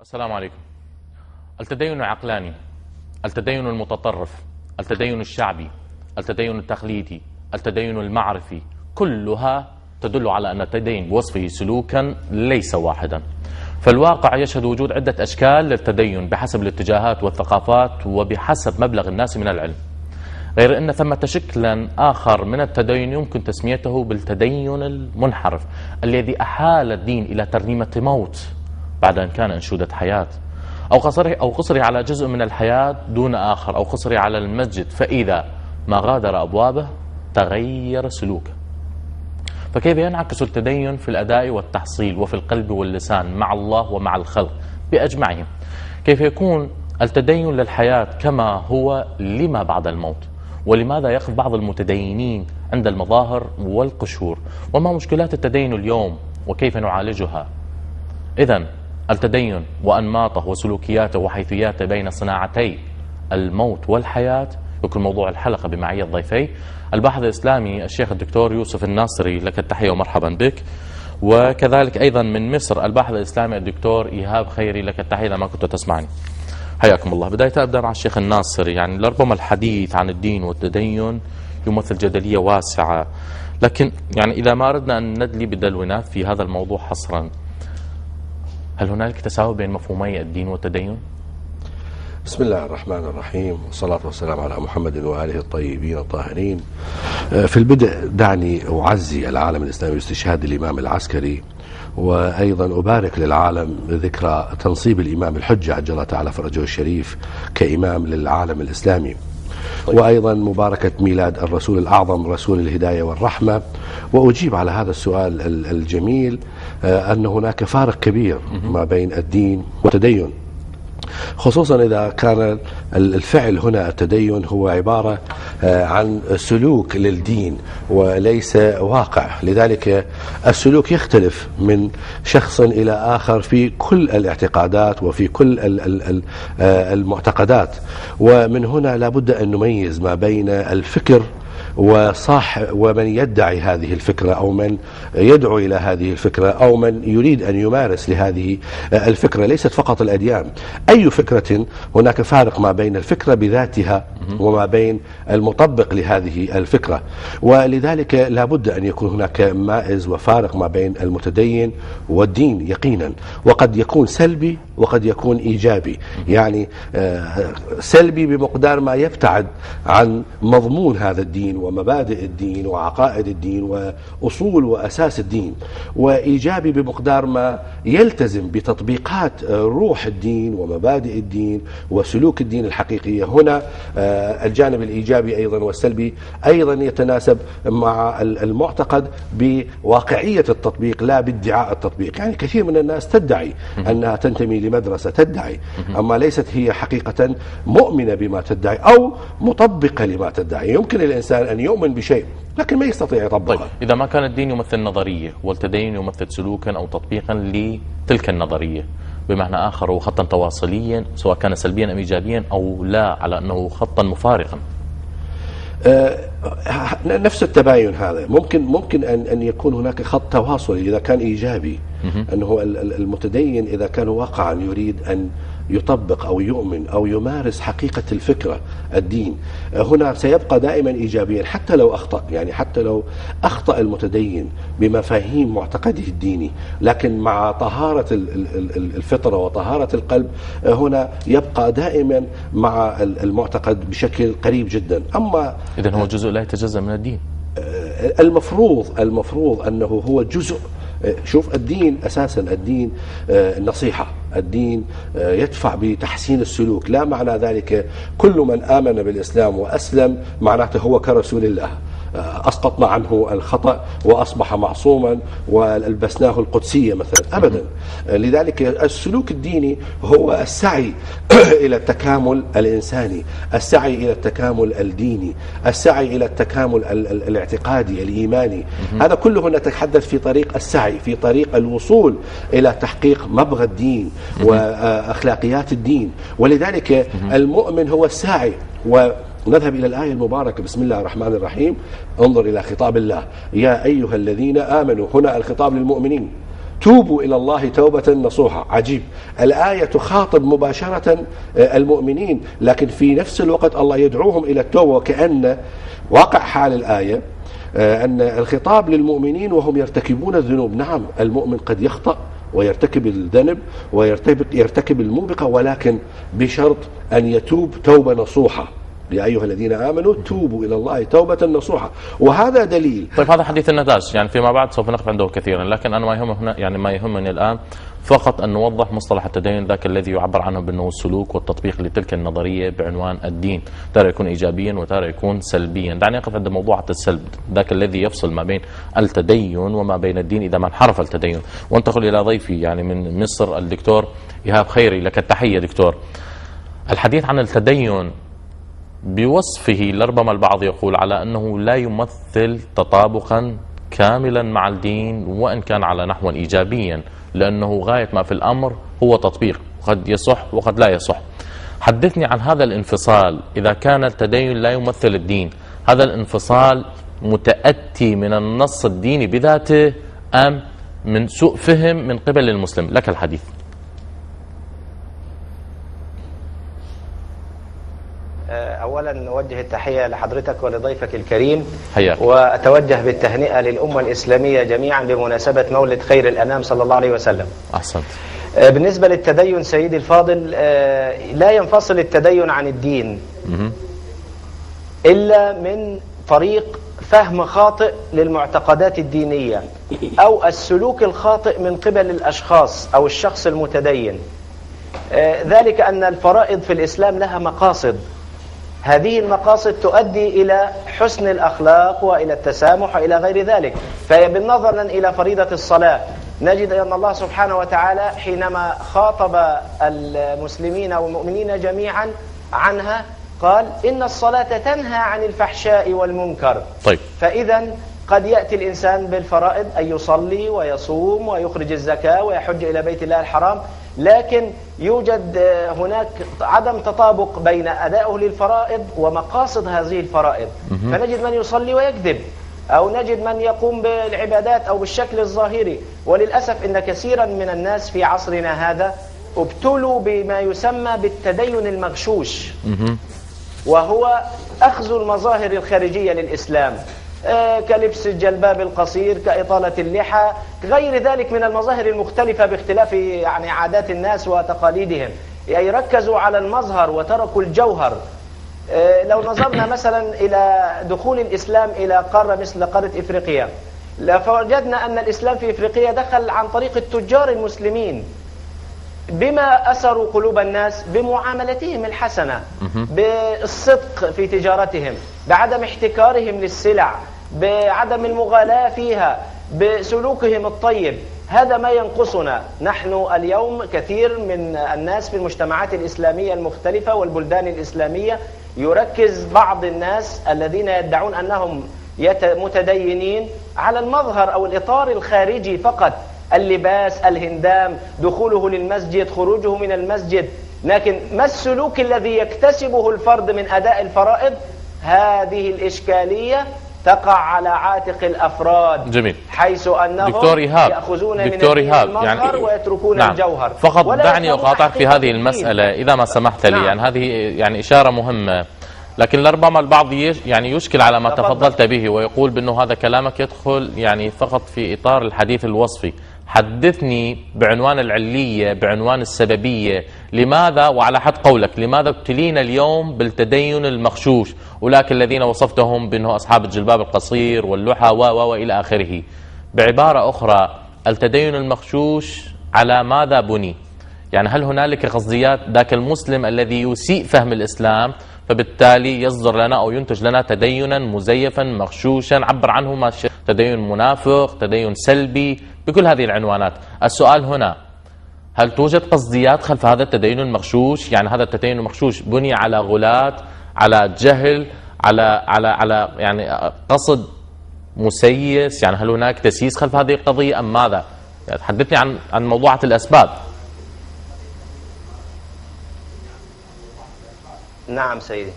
السلام عليكم. التدين العقلاني، التدين المتطرف، التدين الشعبي، التدين التقليدي، التدين المعرفي، كلها تدل على أن التدين بوصفه سلوكا ليس واحدا. فالواقع يشهد وجود عدة أشكال للتدين بحسب الاتجاهات والثقافات وبحسب مبلغ الناس من العلم، غير أن ثمة شكلا آخر من التدين يمكن تسميته بالتدين المنحرف الذي أحال الدين إلى ترنيمة موت بعد أن كان أنشودة حياة، أو قصره على جزء من الحياة دون آخر، أو قصره على المسجد، فإذا ما غادر أبوابه تغير سلوكه. فكيف ينعكس التدين في الأداء والتحصيل وفي القلب واللسان مع الله ومع الخلق بأجمعهم؟ كيف يكون التدين للحياة كما هو لما بعد الموت؟ ولماذا يقف بعض المتدينين عند المظاهر والقشور؟ وما مشكلات التدين اليوم وكيف نعالجها؟ إذن التدين وأنماطه وسلوكياته وحيثياته بين صناعتي الموت والحياة يكون موضوع الحلقة بمعية ضيفي الباحث الإسلامي الشيخ الدكتور يوسف الناصري، لك التحية ومرحبا بك، وكذلك أيضا من مصر الباحث الإسلامي الدكتور إيهاب خيري، لك التحية إذا ما كنت تسمعني. حياكم الله. بداية أبدأ مع الشيخ الناصري. يعني لربما الحديث عن الدين والتدين يمثل جدلية واسعة، لكن يعني إذا ما أردنا أن ندلي بدلونات في هذا الموضوع حصرا، هل هنالك تساوي بين مفهومي الدين والتدين؟ بسم الله الرحمن الرحيم، والصلاة والسلام على محمد وآله الطيبين الطاهرين. في البدء دعني أعزي العالم الإسلامي باستشهاد الإمام العسكري، وأيضا أبارك للعالم ذكرى تنصيب الإمام الحجة عجل الله تعالى فرجه الشريف كإمام للعالم الإسلامي، وأيضا مباركة ميلاد الرسول الأعظم رسول الهداية والرحمة. وأجيب على هذا السؤال الجميل أن هناك فارق كبير ما بين الدين والتدين، خصوصا إذا كان الفعل هنا التدين هو عبارة عن سلوك للدين وليس واقع. لذلك السلوك يختلف من شخص إلى آخر في كل الاعتقادات وفي كل المعتقدات، ومن هنا لابد أن نميز ما بين الفكر ومن يدعي هذه الفكرة أو من يدعو إلى هذه الفكرة أو من يريد أن يمارس لهذه الفكرة. ليست فقط الأديان، أي فكرة هناك فارق ما بين الفكرة بذاتها وما بين المطبق لهذه الفكرة، ولذلك لابد أن يكون هناك مائز وفارق ما بين المتدين والدين يقينا، وقد يكون سلبي وقد يكون إيجابي. يعني سلبي بمقدار ما يبتعد عن مضمون هذا الدين ومبادئ الدين وعقائد الدين وأصول وأساس الدين، وإيجابي بمقدار ما يلتزم بتطبيقات روح الدين ومبادئ الدين وسلوك الدين الحقيقية. هنا الجانب الإيجابي أيضا والسلبي أيضا يتناسب مع المعتقد بواقعية التطبيق لا بادعاء التطبيق. يعني كثير من الناس تدعي أنها تنتمي لمدرسة، تدعي أما ليست هي حقيقة مؤمنة بما تدعي أو مطبقة لما تدعي. يمكن الإنسان أن يؤمن بشيء لكن ما يستطيع يطبقه. طيب، إذا ما كان الدين يمثل نظرية والتدين يمثل سلوكا أو تطبيقا لتلك النظرية، بمعنى آخر هو خطا تواصليا سواء كان سلبيا أم إيجابيا، أو لا على أنه خطا مفارقا؟ نفس التباين هذا ممكن أن يكون هناك خط تواصلي إذا كان إيجابي، أنه المتدين إذا كان واقعا يريد أن يطبق أو يؤمن أو يمارس حقيقة الفكرة الدين، هنا سيبقى دائما إيجابيا حتى لو أخطأ. يعني حتى لو أخطأ المتدين بمفاهيم معتقده الديني، لكن مع طهارة الفطرة وطهارة القلب هنا يبقى دائما مع المعتقد بشكل قريب جدا. أما إذن هو جزء لا يتجزأ من الدين. المفروض أنه هو جزء. شوف الدين أساسا الدين نصيحة، الدين يدفع بتحسين السلوك، لا معنى ذلك كل من آمن بالإسلام وأسلم معناته هو كرسول الله، أسقطنا عنه الخطأ وأصبح معصوما والبسناه القدسية مثلا، أبدا. لذلك السلوك الديني هو السعي إلى التكامل الإنساني، السعي إلى التكامل الديني، السعي إلى التكامل الاعتقادي الإيماني. هذا كله نتحدث في طريق السعي، في طريق الوصول إلى تحقيق مبغى الدين وأخلاقيات الدين. ولذلك المؤمن هو الساعي. ونذهب إلى الآية المباركة، بسم الله الرحمن الرحيم. انظر إلى خطاب الله، يا أيها الذين آمنوا، هنا الخطاب للمؤمنين. توبوا إلى الله توبة نصوحة. عجيب، الآية تخاطب مباشرة المؤمنين، لكن في نفس الوقت الله يدعوهم إلى التوبة، وكأن واقع حال الآية أن الخطاب للمؤمنين وهم يرتكبون الذنوب. نعم، المؤمن قد يخطأ ويرتكب الذنب ويرتكب الموبقة، ولكن بشرط أن يتوب توبة نصوحة. يا أيها الذين آمنوا توبوا إلى الله توبة نصوحة. وهذا دليل. طيب هذا حديث النتاج، يعني فيما بعد سوف نقف عنده كثيرا، لكن أنا ما يهم هنا، يعني ما يهمني الآن فقط أن نوضح مصطلح التدين ذاك الذي يعبر عنه بأنه السلوك والتطبيق لتلك النظرية بعنوان الدين، تارة يكون إيجابيا وتارة يكون سلبيا. دعني أقف عند موضوع السلب، ذاك الذي يفصل ما بين التدين وما بين الدين إذا ما انحرف التدين. وانتقل إلى ضيفي يعني من مصر الدكتور إيهاب خيري، لك التحية دكتور. الحديث عن التدين بوصفه لربما البعض يقول على أنه لا يمثل تطابقا كاملا مع الدين، وإن كان على نحو إيجابيا، لأنه غاية ما في الأمر هو تطبيق، قد يصح وقد لا يصح. حدثني عن هذا الانفصال. إذا كان التدين لا يمثل الدين، هذا الانفصال متأتي من النص الديني بذاته أم من سوء فهم من قبل المسلم؟ لك الحديث. أولا نوجه التحية لحضرتك ولضيفك الكريم، حياك. وأتوجه بالتهنئة للأمة الإسلامية جميعا بمناسبة مولد خير الأنام صلى الله عليه وسلم. أحسنت. بالنسبة للتدين سيدي الفاضل، لا ينفصل التدين عن الدين إلا من طريق فهم خاطئ للمعتقدات الدينية أو السلوك الخاطئ من قبل الأشخاص أو الشخص المتدين. ذلك أن الفرائض في الإسلام لها مقاصد، هذه المقاصد تؤدي إلى حسن الأخلاق وإلى التسامح وإلى غير ذلك. فبالنظر إلى فريضة الصلاة نجد أن الله سبحانه وتعالى حينما خاطب المسلمين والمؤمنين جميعا عنها قال إن الصلاة تنهى عن الفحشاء والمنكر. طيب. فإذا قد يأتي الإنسان بالفرائض أن يصلي ويصوم ويخرج الزكاة ويحج إلى بيت الله الحرام، لكن يوجد هناك عدم تطابق بين أدائه للفرائض ومقاصد هذه الفرائض. فنجد من يصلي ويكذب، أو نجد من يقوم بالعبادات أو بالشكل الظاهري. وللأسف إن كثيرا من الناس في عصرنا هذا ابتلوا بما يسمى بالتدين المغشوش، وهو أخذ المظاهر الخارجية للإسلام كلبس الجلباب القصير، كإطالة اللحى، غير ذلك من المظاهر المختلفة باختلاف يعني عادات الناس وتقاليدهم. يعني ركزوا على المظهر وتركوا الجوهر. لو نظرنا مثلا إلى دخول الإسلام إلى قارة مثل قارة إفريقيا، فوجدنا أن الإسلام في إفريقيا دخل عن طريق التجار المسلمين. بما أسروا قلوب الناس؟ بمعاملتهم الحسنة، بالصدق في تجارتهم، بعدم احتكارهم للسلع، بعدم المغالاة فيها، بسلوكهم الطيب. هذا ما ينقصنا نحن اليوم. كثير من الناس في المجتمعات الإسلامية المختلفة والبلدان الإسلامية يركز بعض الناس الذين يدعون أنهم متدينين على المظهر أو الإطار الخارجي فقط، اللباس، الهندام، دخوله للمسجد، خروجه من المسجد. لكن ما السلوك الذي يكتسبه الفرد من أداء الفرائض؟ هذه الإشكالية تقع على عاتق الأفراد. جميل. حيث أنهم يأخذون من المظهر يعني ويتركون نعم. الجوهر. فقط دعني أقاطعك في هذه المسألة إذا ما سمحت لي. نعم. يعني هذه يعني إشارة مهمة، لكن لربما البعض يعني يشكل على ما تفضلت به ويقول بأنه هذا كلامك يدخل يعني فقط في إطار الحديث الوصفي. حدثني بعنوان العلية، بعنوان السببية. لماذا وعلى حد قولك لماذا ابتلينا اليوم بالتدين المغشوش؟ أولئك الذين وصفتهم بأنه أصحاب الجلباب القصير واللحى وإلى آخره. بعبارة أخرى، التدين المغشوش على ماذا بني؟ يعني هل هنالك قصديات ذاك المسلم الذي يسيء فهم الإسلام فبالتالي يصدر لنا أو ينتج لنا تدينا مزيفا مغشوشا عبر عنه ما تدين منافق، تدين سلبي، بكل هذه العنوانات؟ السؤال هنا، هل توجد قصديات خلف هذا التدين المغشوش؟ يعني هذا التدين المغشوش بني على غلات، على جهل، على يعني قصد مسيس؟ يعني هل هناك تسييس خلف هذه القضية أم ماذا؟ يعني حدثني عن موضوعة الأسباب. نعم سيدي،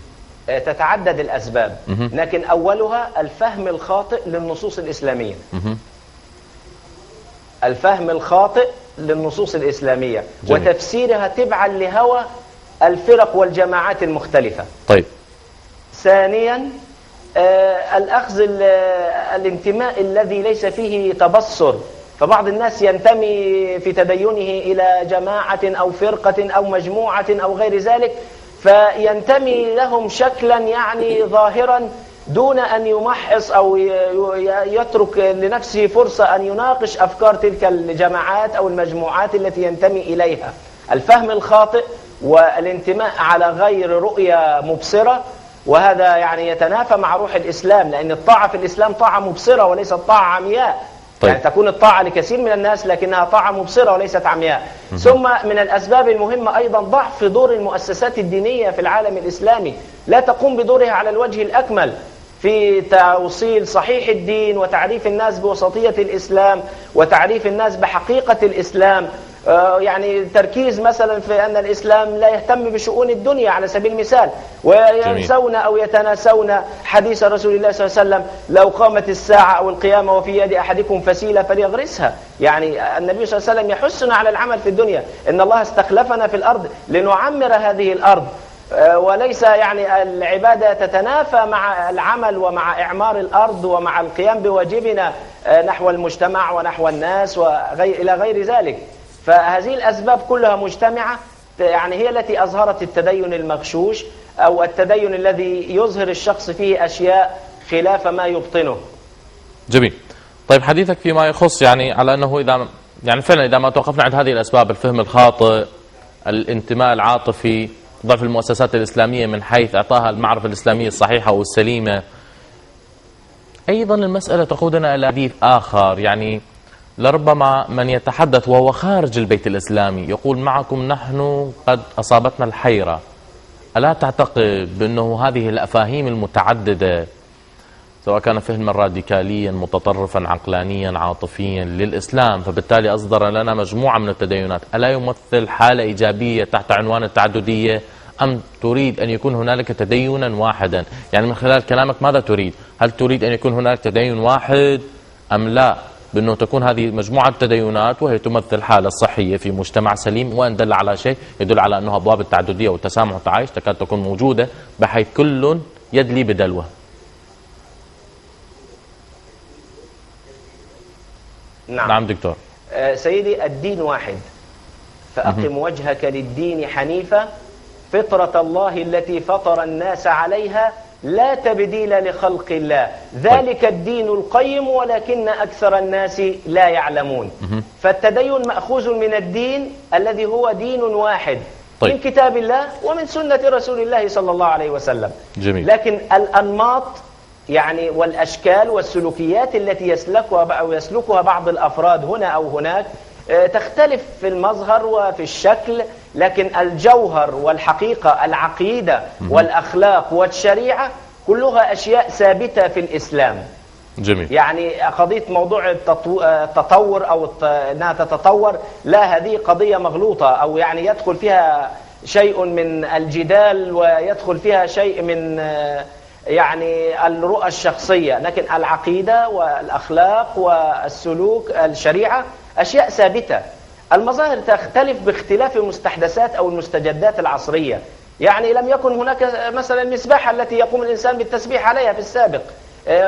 تتعدد الأسباب، لكن أولها الفهم الخاطئ للنصوص الإسلامية. الفهم الخاطئ للنصوص الإسلامية جميل. وتفسيرها تبعا لهوى الفرق والجماعات المختلفة. طيب. ثانيا الأخذ الانتماء الذي ليس فيه تبصر، فبعض الناس ينتمي في تدينه إلى جماعة أو فرقة أو مجموعة أو غير ذلك، فينتمي لهم شكلا يعني ظاهرا دون أن يمحص أو يترك لنفسه فرصة أن يناقش أفكار تلك الجماعات أو المجموعات التي ينتمي إليها. الفهم الخاطئ والانتماء على غير رؤية مبصرة، وهذا يعني يتنافى مع روح الإسلام، لأن الطاعة في الإسلام طاعة مبصرة وليست طاعة عمياء. طيب. يعني تكون الطاعة لكثير من الناس لكنها طاعة مبصرة وليست عمياء. ثم من الأسباب المهمة أيضا ضعف دور المؤسسات الدينية في العالم الإسلامي، لا تقوم بدورها على الوجه الأكمل في توصيل صحيح الدين وتعريف الناس بوسطية الإسلام وتعريف الناس بحقيقة الإسلام. يعني تركيز مثلا في أن الإسلام لا يهتم بشؤون الدنيا على سبيل المثال، وينسون أو يتناسون حديث رسول الله صلى الله عليه وسلم: لو قامت الساعة أو القيامة وفي يد أحدكم فسيلة فليغرسها. يعني النبي صلى الله عليه وسلم يحثنا على العمل في الدنيا، إن الله استخلفنا في الأرض لنعمر هذه الأرض، وليس يعني العبادة تتنافى مع العمل ومع إعمار الأرض ومع القيام بواجبنا نحو المجتمع ونحو الناس إلى غير ذلك. فهذه الأسباب كلها مجتمعة، يعني هي التي أظهرت التدين المغشوش أو التدين الذي يظهر الشخص فيه أشياء خلاف ما يبطنه. جميل. طيب، حديثك فيما يخص يعني على أنه إذا يعني فعلا إذا ما توقفنا عند هذه الأسباب، الفهم الخاطئ، الانتماء العاطفي، ضعف المؤسسات الإسلامية من حيث إعطاها المعرفة الإسلامية الصحيحة والسليمة، أيضا المسألة تقودنا إلى حديث آخر. يعني لربما من يتحدث وهو خارج البيت الإسلامي يقول: معكم نحن قد أصابتنا الحيرة. ألا تعتقد بأنه هذه الأفاهيم المتعددة، سواء كان فهما راديكاليا متطرفا عقلانيا عاطفيا للإسلام، فبالتالي أصدر لنا مجموعة من التدينات، ألا يمثل حالة إيجابية تحت عنوان التعددية، أم تريد أن يكون هنالك تدينا واحدا؟ يعني من خلال كلامك ماذا تريد؟ هل تريد أن يكون هنالك تدين واحد أم لا؟ بأنه تكون هذه مجموعة تدينات وهي تمثل حالة صحية في مجتمع سليم، وإن دل على شيء يدل على أنه أبواب التعددية والتسامح والتعايش تكاد تكون موجودة، بحيث كل يدلي بدلوه. نعم دكتور. سيدي، الدين واحد، فأقم وجهك للدين حنيفا فطرة الله التي فطر الناس عليها لا تبديل لخلق الله، ذلك الدين القيم ولكن أكثر الناس لا يعلمون. فالتدين مأخوذ من الدين الذي هو دين واحد، من كتاب الله ومن سنة رسول الله صلى الله عليه وسلم. جميل. لكن الأنماط يعني والأشكال والسلوكيات التي يسلكها بعض الأفراد هنا أو هناك تختلف في المظهر وفي الشكل، لكن الجوهر والحقيقة، العقيدة والأخلاق والشريعة كلها أشياء ثابتة في الإسلام. جميل. يعني قضية موضوع التطور أو أنها تتطور، لا، هذه قضية مغلوطة، أو يعني يدخل فيها شيء من الجدال ويدخل فيها شيء من يعني الرؤى الشخصية. لكن العقيدة والأخلاق والسلوك الشريعة أشياء ثابتة. المظاهر تختلف باختلاف المستحدثات أو المستجدات العصرية. يعني لم يكن هناك مثلا المسباحة التي يقوم الإنسان بالتسبيح عليها في السابق،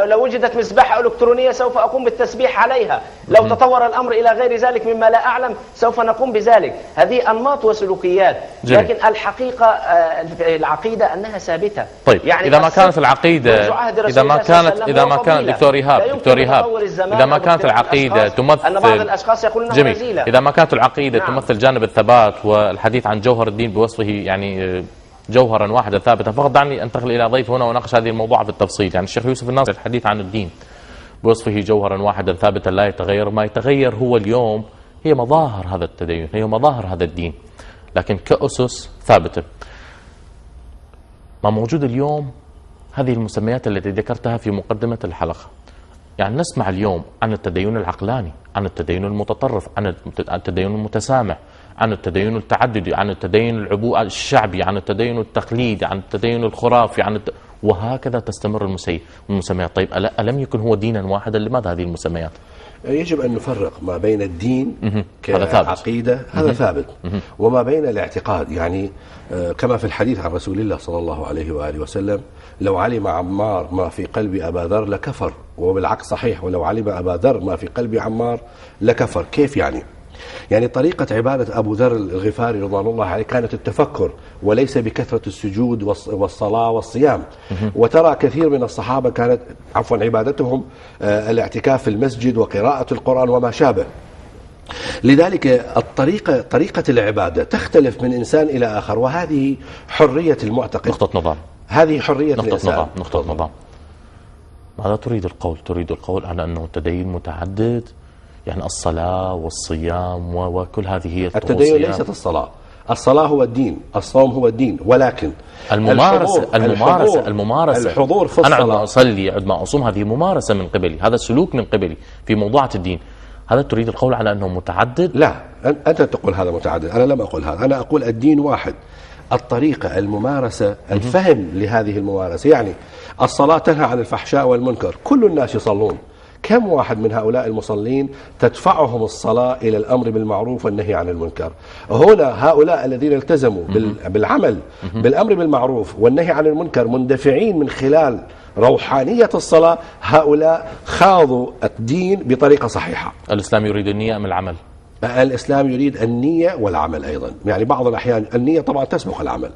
لو وجدت مسباحة إلكترونية سوف أقوم بالتسبيح عليها، لو تطور الأمر إلى غير ذلك مما لا أعلم سوف نقوم بذلك. هذه أنماط وسلوكيات. جميل. لكن الحقيقة العقيدة أنها ثابتة. طيب، يعني إذا ما كانت العقيدة، إذا ما كانت دكتور إيهاب، إذا ما كانت العقيدة تمثل أن بعض الأشخاص يقولون أنها رذيلة. إذا ما كانت العقيدة تمثل جانب الثبات والحديث عن جوهر الدين بوصفه يعني جوهرا واحدا ثابتا، فقط دعني أنتقل إلى ضيف هنا وناقش هذه الموضوع في التفصيل. يعني الشيخ يوسف الناصر الحديث عن الدين بوصفه جوهرا واحدا ثابتا لا يتغير، ما يتغير هو اليوم هي مظاهر هذا التدين، هي مظاهر هذا الدين، لكن كأسس ثابتة. ما موجود اليوم هذه المسميات التي ذكرتها في مقدمة الحلقة. يعني نسمع اليوم عن التدين العقلاني، عن التدين المتطرف، عن التدين المتسامح، عن التدين التعددي، عن التدين الشعبي، عن التدين التقليدي، عن التدين الخرافي، وهكذا تستمر المسميات. طيب، ألم يكن هو دينا واحدا؟ لماذا هذه المسميات؟ يجب أن نفرق ما بين الدين هذا ثابت. كعقيدة، هذا ثابت، وما بين الاعتقاد. يعني كما في الحديث عن رسول الله صلى الله عليه وآله وسلم: لو علم عمار ما في قلب أبا ذر لكفر. وبالعكس صحيح، ولو علم أبا ذر ما في قلب عمار لكفر. كيف يعني؟ يعني طريقة عبادة أبو ذر الغفاري رضوان الله عليه كانت التفكر، وليس بكثرة السجود والصلاة والصيام. وترى كثير من الصحابة كانت عبادتهم الاعتكاف في المسجد وقراءة القرآن وما شابه. لذلك طريقة العبادة تختلف من إنسان إلى آخر، وهذه حرية المعتقد. نقطة نظام. هذه حرية الإنسان. نقطة نظام. ماذا تريد القول؟ تريد القول على أنه التدين متعدد؟ يعني الصلاة والصيام وكل هذه هي التدين ليست الصلاة. الصلاة هو الدين، الصوم هو الدين، ولكن الممارسة الحضور في الصلاة. أنا عندما أصلي، عندما أصوم، هذه ممارسة من قبلي، هذا سلوك من قبلي في موضوعة الدين. هذا تريد القول على أنه متعدد؟ لا، أنت تقول هذا متعدد، أنا لم أقول هذا. أنا أقول الدين واحد. الطريقة، الممارسة، الفهم لهذه الممارسة. يعني الصلاة تنهى عن الفحشاء والمنكر، كل الناس يصلون. كم واحد من هؤلاء المصلين تدفعهم الصلاة إلى الأمر بالمعروف والنهي عن المنكر؟ هنا هؤلاء الذين التزموا بالعمل بالأمر بالمعروف والنهي عن المنكر مندفعين من خلال روحانية الصلاة. هؤلاء خاضوا الدين بطريقة صحيحة. الإسلام يريد النية أم العمل؟ الإسلام يريد النية والعمل أيضا. يعني بعض الأحيان النية طبعا تسبق العمل.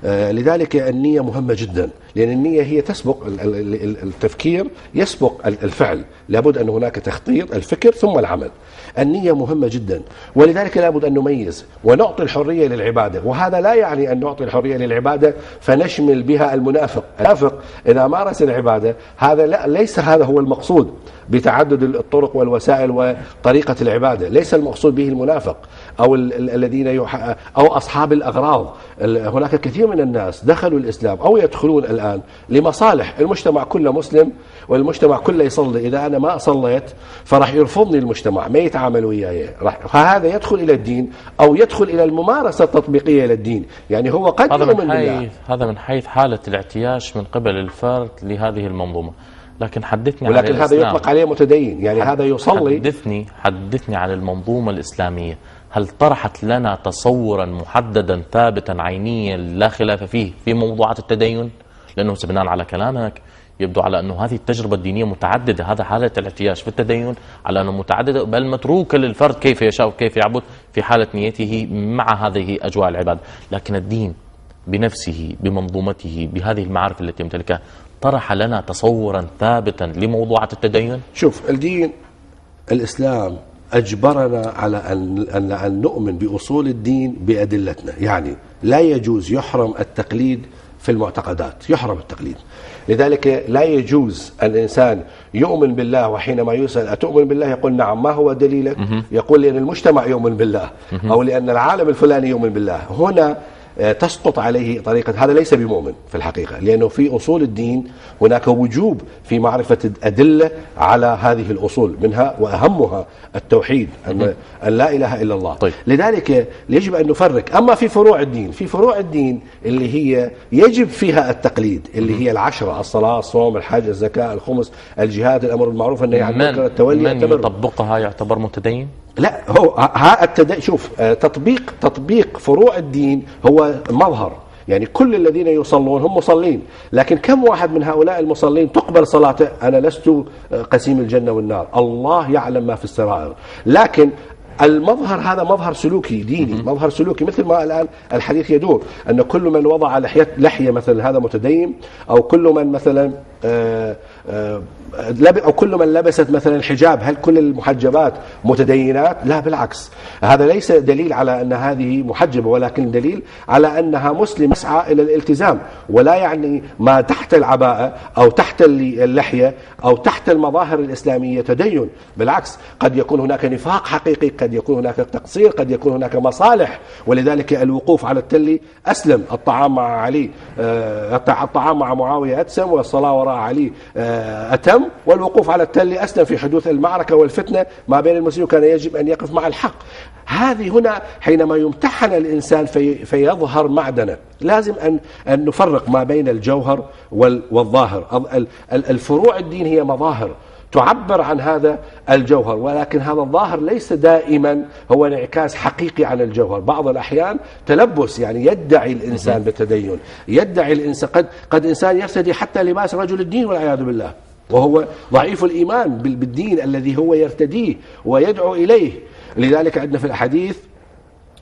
لذلك النية مهمة جدا، لأن النية هي تسبق التفكير، يسبق الفعل. لابد أن هناك تخطيط، الفكر ثم العمل. النية مهمة جدا، ولذلك لابد أن نميز ونعطي الحرية للعبادة. وهذا لا يعني أن نعطي الحرية للعبادة فنشمل بها المنافق. المنافق إذا مارس العبادة، هذا ليس هذا هو المقصود بتعدد الطرق والوسائل وطريقة العبادة. ليس المقصود به المنافق أو الذين أو أصحاب الأغراض. هناك كثير من الناس دخلوا الإسلام أو يدخلون الآن لمصالح المجتمع كله مسلم، والمجتمع كله يصلي. إذا أنا ما صليت فراح يرفضني المجتمع، ما يتعامل وياي. فهذا يدخل إلى الدين أو يدخل إلى الممارسة التطبيقية للدين. يعني هو قد يؤمن بالله. هذا من حيث حالة الاعتياش من قبل الفرد لهذه المنظومة. لكن حدثني ولكن هذا يطلق عليه متدين، يعني هذا يصلي. حدثني عن المنظومة الإسلامية. هل طرحت لنا تصورا محددا ثابتا عينيا لا خلاف فيه في موضوعات التدين؟ لأنه بناء على كلامك يبدو على أنه هذه التجربة الدينية متعددة. هذا حالة الاحتياج في التدين على أنه متعددة، بل متروكة للفرد كيف يشاء وكيف يعبد في حالة نيته مع هذه أجواء العبادة. لكن الدين بنفسه بمنظومته بهذه المعارف التي يمتلكها طرح لنا تصورا ثابتا لموضوعات التدين؟ شوف، الدين الإسلام أجبرنا على أن نؤمن بأصول الدين بأدلتنا. يعني لا يجوز، يحرم التقليد في المعتقدات، يحرم التقليد. لذلك لا يجوز الإنسان يؤمن بالله، وحينما يسأل أتؤمن بالله يقول نعم، ما هو دليلك؟ يقول لأن المجتمع يؤمن بالله، أو لأن العالم الفلاني يؤمن بالله. هنا تسقط عليه طريقة، هذا ليس بمؤمن في الحقيقة، لأنه في أصول الدين هناك وجوب في معرفة الأدلة على هذه الأصول، منها وأهمها التوحيد، أن لا إله إلا الله. طيب. لذلك يجب أن نفرق. أما في فروع الدين، في فروع الدين اللي هي يجب فيها التقليد، اللي هي العشرة: الصلاة، الصوم، الحج، الزكاة، الخمس، الجهاد، الأمر بالمعروف، النهي عن المنكر، التولي، من يطبقها يعتبر متدين؟ لا، هو شوف، تطبيق فروع الدين هو مظهر. يعني كل الذين يصلون هم مصلين، لكن كم واحد من هؤلاء المصلين تقبل صلاته؟ أنا لست قسيم الجنة والنار، الله يعلم ما في السرائر. لكن المظهر هذا مظهر سلوكي ديني، مظهر سلوكي، مثل ما الآن الحديث يدور أن كل من وضع لحية مثلا هذا متدين، أو كل من مثلا أو كل من لبست مثلا الحجاب، هل كل المحجبات متدينات؟ لا، بالعكس، هذا ليس دليل على أن هذه محجبة، ولكن دليل على أنها مسلمة تسعى إلى الالتزام. ولا يعني ما تحت العباءة أو تحت اللحية أو تحت المظاهر الإسلامية تدين. بالعكس، قد يكون هناك نفاق حقيقي، قد يكون هناك تقصير، قد يكون هناك مصالح. ولذلك الوقوف على التل أسلم، الطعام مع علي الطعام مع معاوية أتسم، والصلاة وراء علي أتم، والوقوف على التل أسلم في حدوث المعركة والفتنة ما بين المسلمين، كان يجب أن يقف مع الحق. هذه هنا حينما يمتحن الإنسان فيظهر معدنه. لازم أن نفرق ما بين الجوهر والظاهر. الفروع الدين هي مظاهر، تعبر عن هذا الجوهر، ولكن هذا الظاهر ليس دائما هو انعكاس حقيقي عن الجوهر. بعض الأحيان تلبس، يعني يدعي الإنسان بالتدين، يدعي الإنسان قد إنسان يرتدي حتى لباس رجل الدين والعياذ بالله، وهو ضعيف الإيمان بالدين الذي هو يرتديه ويدعو إليه. لذلك عندنا في الحديث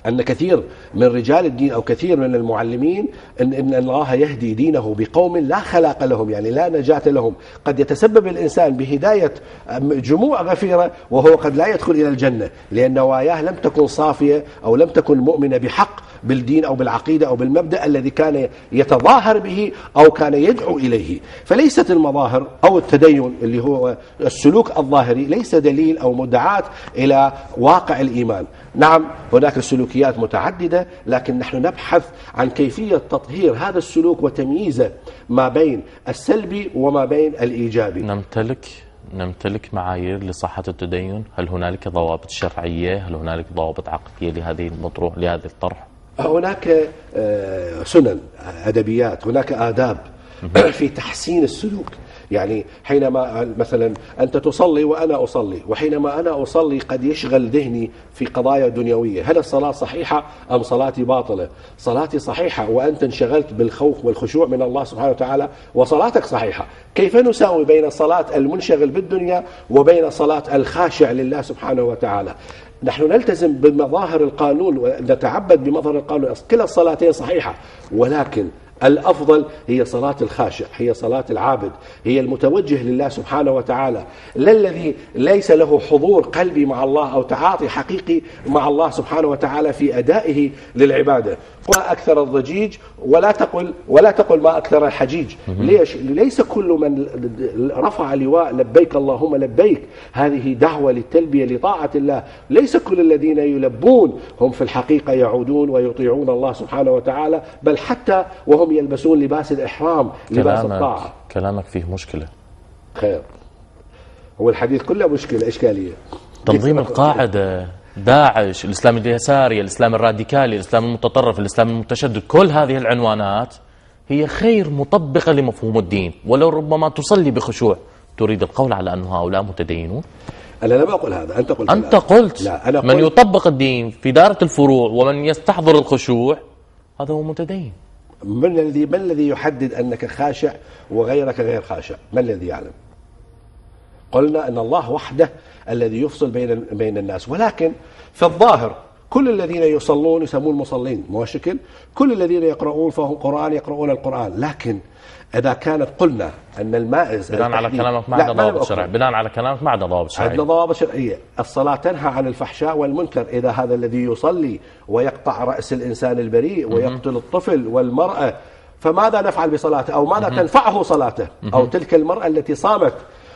أن كثير من رجال الدين أو كثير من المعلمين إن الله يهدي دينه بقوم لا خلاق لهم، يعني لا نجاة لهم. قد يتسبب الإنسان بهداية جموع غفيرة وهو قد لا يدخل إلى الجنة، لأن نواياه لم تكن صافية أو لم تكن مؤمنة بحق بالدين أو بالعقيدة أو بالمبدأ الذي كان يتظاهر به أو كان يدعو إليه. فليست المظاهر أو التدين اللي هو السلوك الظاهري ليس دليل أو مدعاة إلى واقع الإيمان. نعم هناك سلوكيات متعددة، لكن نحن نبحث عن كيفية تطهير هذا السلوك وتمييزه ما بين السلبي وما بين الإيجابي. نمتلك معايير لصحة التدين؟ هل هنالك ضوابط شرعية؟ هل هنالك ضوابط عقلية لهذه المطروح لهذا الطرح؟ هناك سنن أدبيات، هناك آداب في تحسين السلوك. يعني حينما مثلا أنت تصلي وأنا أصلي، وحينما أنا أصلي قد يشغل ذهني في قضايا دنيوية، هل الصلاة صحيحة أم صلاتي باطلة؟ صلاتي صحيحة وأنت انشغلت بالخوف والخشوع من الله سبحانه وتعالى وصلاتك صحيحة. كيف نساوي بين صلاة المنشغل بالدنيا وبين صلاة الخاشع لله سبحانه وتعالى؟ نحن نلتزم بمظاهر القانون ونتعبد بمظهر القانون، كلا الصلاتين صحيحة، ولكن الأفضل هي صلاة الخاشع، هي صلاة العابد، هي المتوجه لله سبحانه وتعالى، لا الذي ليس له حضور قلبي مع الله أو تعاطي حقيقي مع الله سبحانه وتعالى في أدائه للعبادة. ما أكثر الضجيج ولا تقل ما أكثر الحجيج. ليس كل من رفع لواء لبيك اللهم لبيك هذه دعوة للتلبية لطاعة الله، ليس كل الذين يلبون هم في الحقيقة يعودون ويطيعون الله سبحانه وتعالى، بل حتى وهم يلبسون لباس الإحرام لباس الطاعة. كلامك فيه مشكلة. خير، هو الحديث كله مشكلة إشكالية. تنظيم القاعدة، داعش، الإسلام اليساري، الإسلام الراديكالي، الإسلام المتطرف، الإسلام المتشدد، كل هذه العنوانات هي خير مطبقة لمفهوم الدين، ولو ربما تصلي بخشوع. تريد القول على أن هؤلاء متدينون؟ أنا لم أقل هذا، أنت قلت لا، أنا من يطبق الدين في دائرة الفروع ومن يستحضر الخشوع هذا هو متدين. من الذي يحدد أنك خاشع وغيرك غير خاشع؟ ما الذي يعلم؟ قلنا أن الله وحده الذي يفصل بين الناس، ولكن في الظاهر كل الذين يصلون يسمون مصلين، مو شكل كل الذين يقرؤون فهم قرآن يقرؤون القرآن. لكن إذا كانت قلنا أن المائز بناء على كلامك ما عندنا ضوابط شرعية، بناء على كلامك ما عندنا ضوابط شرعية. عندنا ضوابط شرعية. الصلاة تنهى عن الفحشاء والمنكر. إذا هذا الذي يصلي ويقطع رأس الإنسان البريء ويقتل الطفل والمرأة، فماذا نفعل بصلاته؟ أو ماذا تنفعه صلاته؟ أو تلك المرأة التي صامت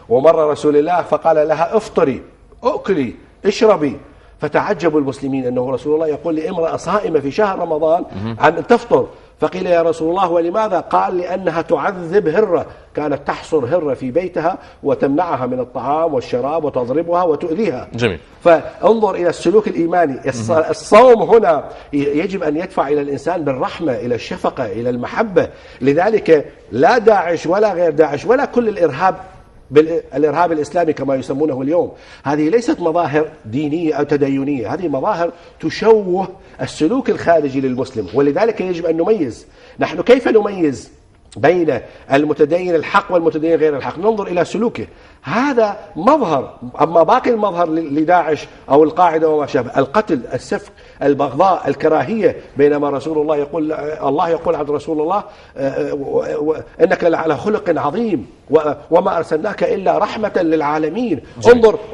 ومر رسول الله فقال لها افطري أكلي اشربي، فتعجب المسلمين أنه رسول الله يقول لامرأة صائمة في شهر رمضان أن تفطر. فقيل يا رسول الله ولماذا؟ قال لأنها تعذب هرة، كانت تحصر هرة في بيتها وتمنعها من الطعام والشراب وتضربها وتؤذيها. جميل. فانظر إلى السلوك الإيماني. الصوم هنا يجب أن يدفع إلى الإنسان بالرحمة، إلى الشفقة، إلى المحبة. لذلك لا داعش ولا غير داعش ولا كل الإرهاب الإسلامي كما يسمونه اليوم، هذه ليست مظاهر دينية أو تدينية، هذه مظاهر تشوه السلوك الخارجي للمسلم. ولذلك يجب أن نميز. نحن كيف نميز بين المتدين الحق والمتدين غير الحق؟ ننظر إلى سلوكه، هذا مظهر. أما باقي المظهر لداعش أو القاعدة وما شابه، القتل، السفك، البغضاء، الكراهية، بينما رسول الله يقول، الله يقول عن رسول الله إنك لعلى خلق عظيم وما أرسلناك إلا رحمة للعالمين.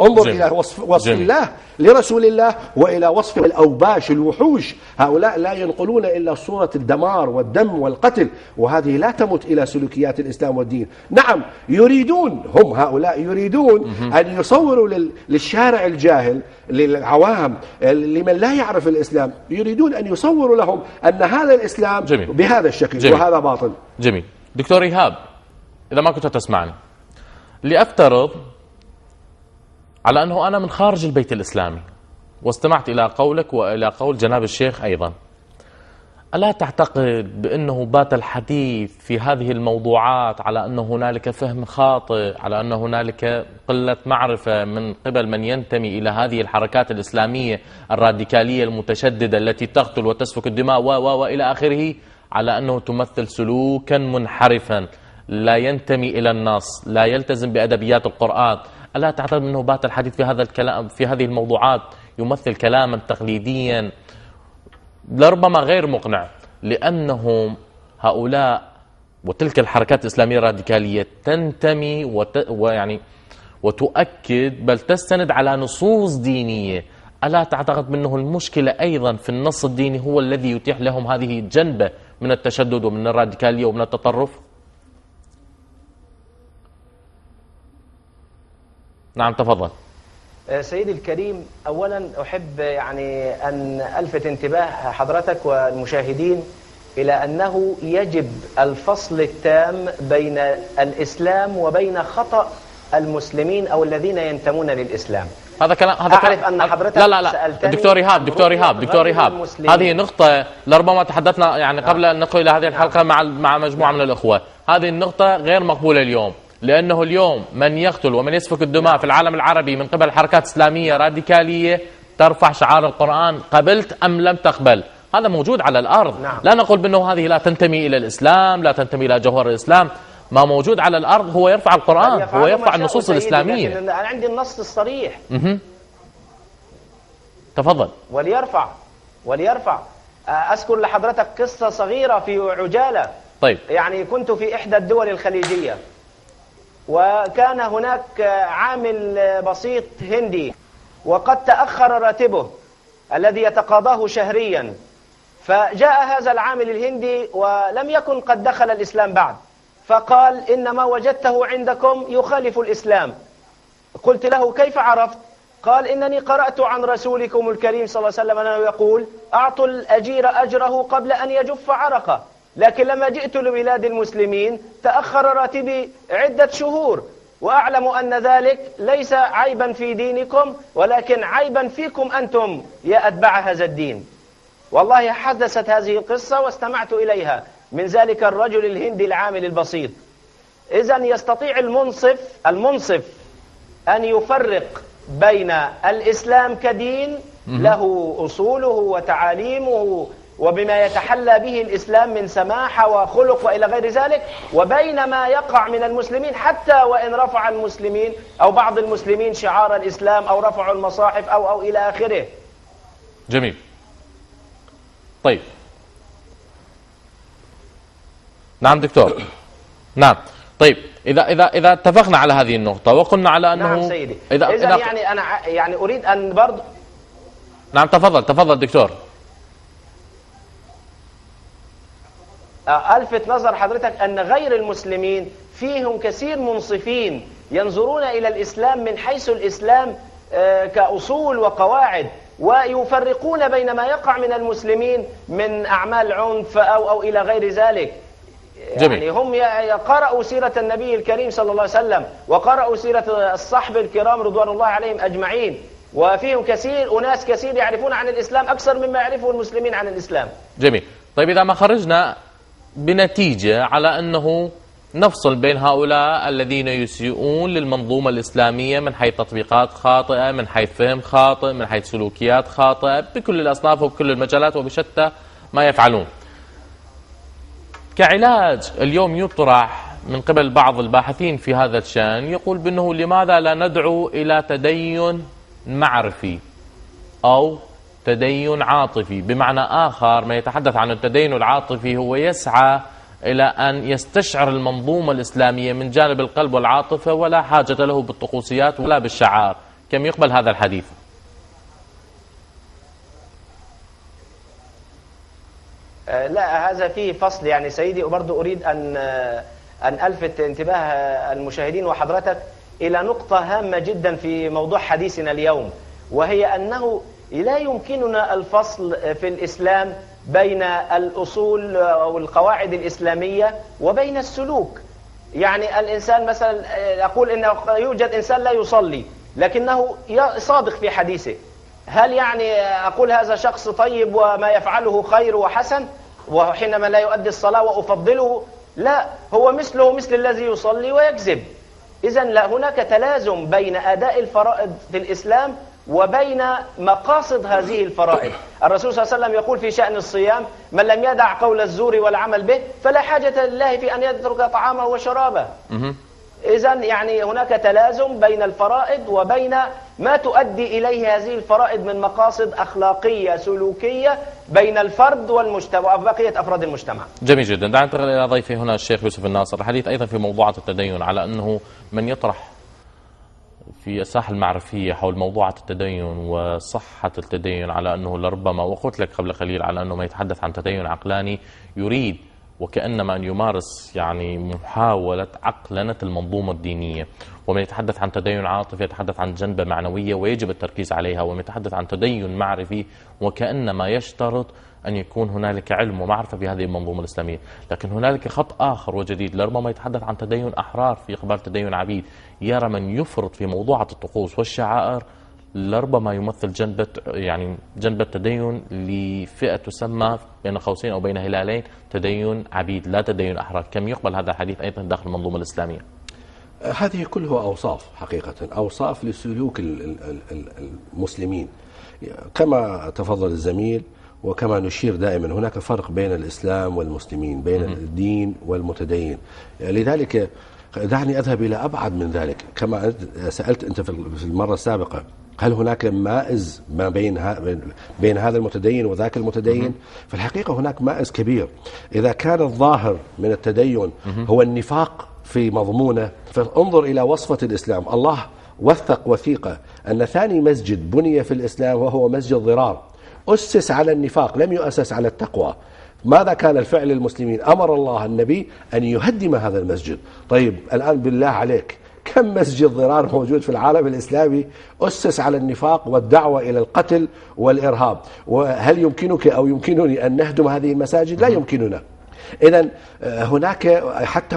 انظر إلى وصف الله لرسول الله وإلى وصف الأوباش الوحوش. هؤلاء لا ينقلون إلا صورة الدمار والدم والقتل، وهذه لا تمت إلى سلوكيات الإسلام والدين. نعم يريدون، هم هؤلاء يريدون أن يصوروا للشارع الجاهل، للعوام، لمن لا يعرف الإسلام، يريدون أن يصوروا لهم أن هذا الإسلام جميل. بهذا الشكل. جميل. وهذا باطل. جميل. دكتور إيهاب، إذا ما كنت تسمعني، لأفترض على أنه أنا من خارج البيت الإسلامي واستمعت إلى قولك وإلى قول جناب الشيخ أيضا، ألا تعتقد بأنه بات الحديث في هذه الموضوعات على أن هنالك فهم خاطئ، على أن هنالك قلة معرفة من قبل من ينتمي إلى هذه الحركات الإسلامية الراديكالية المتشددة التي تقتل وتسفك الدماء وإلى آخره، على أنه تمثل سلوكا منحرفا لا ينتمي إلى النص، لا يلتزم بأدبيات القرآن؟ ألا تعتقد أنه بات الحديث في هذا الكلام في هذه الموضوعات يمثل كلاما تقليديا لربما غير مقنع، لأنهم هؤلاء وتلك الحركات الإسلامية الراديكالية تنتمي وتؤكد بل تستند على نصوص دينية؟ ألا تعتقد أنه المشكلة أيضا في النص الديني هو الذي يتيح لهم هذه الجنبة من التشدد ومن الراديكالية ومن التطرف؟ نعم تفضل. سيدي الكريم، أولا أحب أن ألفت انتباه حضرتك والمشاهدين إلى أنه يجب الفصل التام بين الإسلام وبين خطأ المسلمين أو الذين ينتمون للإسلام. هذا كلام أعرف أن حضرتك لا سألتني دكتور إيهاب هذه نقطة لربما تحدثنا قبل أن ندخل إلى هذه الحلقة مع مجموعة من الأخوة. هذه النقطة غير مقبولة اليوم، لأنه اليوم من يقتل ومن يسفك الدماء في العالم العربي من قبل حركات إسلامية راديكالية ترفع شعار القرآن، قبلت أم لم تقبل، هذا موجود على الأرض. لا نقول بأنه هذه لا تنتمي إلى الإسلام، لا تنتمي إلى جوهر الإسلام، ما موجود على الأرض هو يرفع القرآن، هو يرفع النصوص الإسلامية. أنا عندي النص الصريح. تفضل. وليرفع. أذكر لحضرتك قصة صغيرة في عجالة. طيب. كنت في إحدى الدول الخليجية، وكان هناك عامل بسيط هندي وقد تأخر راتبه الذي يتقاضاه شهريا، فجاء هذا العامل الهندي ولم يكن قد دخل الإسلام بعد، فقال إن ما وجدته عندكم يخالف الإسلام. قلت له كيف عرفت؟ قال إنني قرأت عن رسولكم الكريم صلى الله عليه وسلم أنه يقول أعطوا الأجير أجره قبل أن يجف عرقه، لكن لما جئت لبلاد المسلمين تأخر راتبي عدة شهور، وأعلم أن ذلك ليس عيبا في دينكم ولكن عيبا فيكم أنتم يا أتباع هذا الدين. والله حدثت هذه القصة واستمعت إليها من ذلك الرجل الهندي العامل البسيط. إذن يستطيع المنصف أن يفرق بين الإسلام كدين له أصوله وتعاليمه وبما يتحلى به الإسلام من سماحة وخلق وإلى غير ذلك، وبين ما يقع من المسلمين، حتى وإن رفع المسلمين أو بعض المسلمين شعار الإسلام أو رفعوا المصاحف أو إلى آخره. جميل. طيب. نعم دكتور. نعم. طيب إذا اتفقنا على هذه النقطة وقلنا على أنه نعم سيدي. إذا أنا أريد أن برضو. نعم تفضل دكتور. ألفت نظر حضرتك أن غير المسلمين فيهم كثير منصفين ينظرون إلى الإسلام من حيث الإسلام كأصول وقواعد، ويفرقون بين ما يقع من المسلمين من أعمال عنف أو إلى غير ذلك. جميل. هم قرأوا سيرة النبي الكريم صلى الله عليه وسلم وقرأوا سيرة الصحب الكرام رضوان الله عليهم أجمعين، وفيهم أناس كثير يعرفون عن الإسلام أكثر مما يعرفه المسلمين عن الإسلام. جميل. طيب إذا ما خرجنا بنتيجة على أنه نفصل بين هؤلاء الذين يسيئون للمنظومة الإسلامية من حيث تطبيقات خاطئة، من حيث فهم خاطئ، من حيث سلوكيات خاطئة بكل الأصناف وبكل المجالات وبشتى ما يفعلون، كعلاج اليوم يطرح من قبل بعض الباحثين في هذا الشأن يقول بأنه لماذا لا ندعو إلى تدين معرفي أو تدين عاطفي؟ بمعنى آخر ما يتحدث عن التدين العاطفي هو يسعى إلى أن يستشعر المنظومة الإسلامية من جانب القلب والعاطفة ولا حاجة له بالطقوسيات ولا بالشعار. كم يقبل هذا الحديث؟ لا، هذا فيه فصل سيدي، وبرضو أريد أن ألفت انتباه المشاهدين وحضرتك إلى نقطة هامة جدا في موضوع حديثنا اليوم، وهي أنه لا يمكننا الفصل في الإسلام بين الأصول أو القواعد الإسلامية وبين السلوك. الإنسان مثلا أقول إنه يوجد إنسان لا يصلي لكنه صادق في حديثه، هل أقول هذا شخص طيب وما يفعله خير وحسن؟ وحينما لا يؤدي الصلاة وأفضله، لا، هو مثله مثل الذي يصلي ويكذب. إذن لا، هناك تلازم بين أداء الفرائض في الإسلام وبين مقاصد هذه الفرائض. الرسول صلى الله عليه وسلم يقول في شأن الصيام: من لم يدع قول الزور والعمل به فلا حاجة لله في أن يترك طعامه وشرابه. إذن يعني هناك تلازم بين الفرائض وبين ما تؤدي إليه هذه الفرائض من مقاصد أخلاقية سلوكية بين الفرد والمجتمع وبقية أفراد المجتمع. جميل جدا. دعنا ننتقل إلى ضيفي هنا الشيخ يوسف الناصر. الحديث أيضا في موضوعات التدين على أنه من يطرح في الساحة المعرفية حول موضوعات التدين وصحة التدين على أنه لربما، وقلت لك قبل قليل على أنه ما يتحدث عن تدين عقلاني يريد وكأنما أن يمارس يعني محاولة عقلنة المنظومة الدينية، ومن يتحدث عن تدين عاطفي يتحدث عن جنبة معنوية ويجب التركيز عليها، ومن يتحدث عن تدين معرفي وكأنما يشترط أن يكون هنالك علم ومعرفة بهذه المنظومة الإسلامية. لكن هنالك خط آخر وجديد، لربما يتحدث عن تدين أحرار في قبال تدين عبيد، يرى من يفرط في موضوعة الطقوس والشعائر لربما يمثل جنبة تدين لفئة تسمى بين قوسين أو بين هلالين تدين عبيد لا تدين أحرار. كم يقبل هذا الحديث أيضا داخل المنظومة الإسلامية؟ هذه كلها أوصاف، حقيقة أوصاف لسلوك المسلمين كما تفضل الزميل، وكما نشير دائما هناك فرق بين الإسلام والمسلمين، بين الدين والمتدين. لذلك دعني أذهب إلى أبعد من ذلك. كما سألت أنت في المرة السابقة، هل هناك مائز ما بين هذا المتدين وذاك المتدين؟ في الحقيقة هناك مائز كبير. إذا كان الظاهر من التدين هو النفاق في مضمونه، فانظر إلى وصفة الإسلام. الله وثق وثيقة أن ثاني مسجد بني في الإسلام وهو مسجد ضرار، أسس على النفاق لم يؤسس على التقوى. ماذا كان الفعل المسلمين؟ أمر الله النبي أن يهدم هذا المسجد. طيب الآن بالله عليك، كم مسجد ضرار موجود في العالم الإسلامي أسس على النفاق والدعوة إلى القتل والإرهاب؟ وهل يمكنك أو يمكنني أن نهدم هذه المساجد؟ لا يمكننا. إذن هناك حتى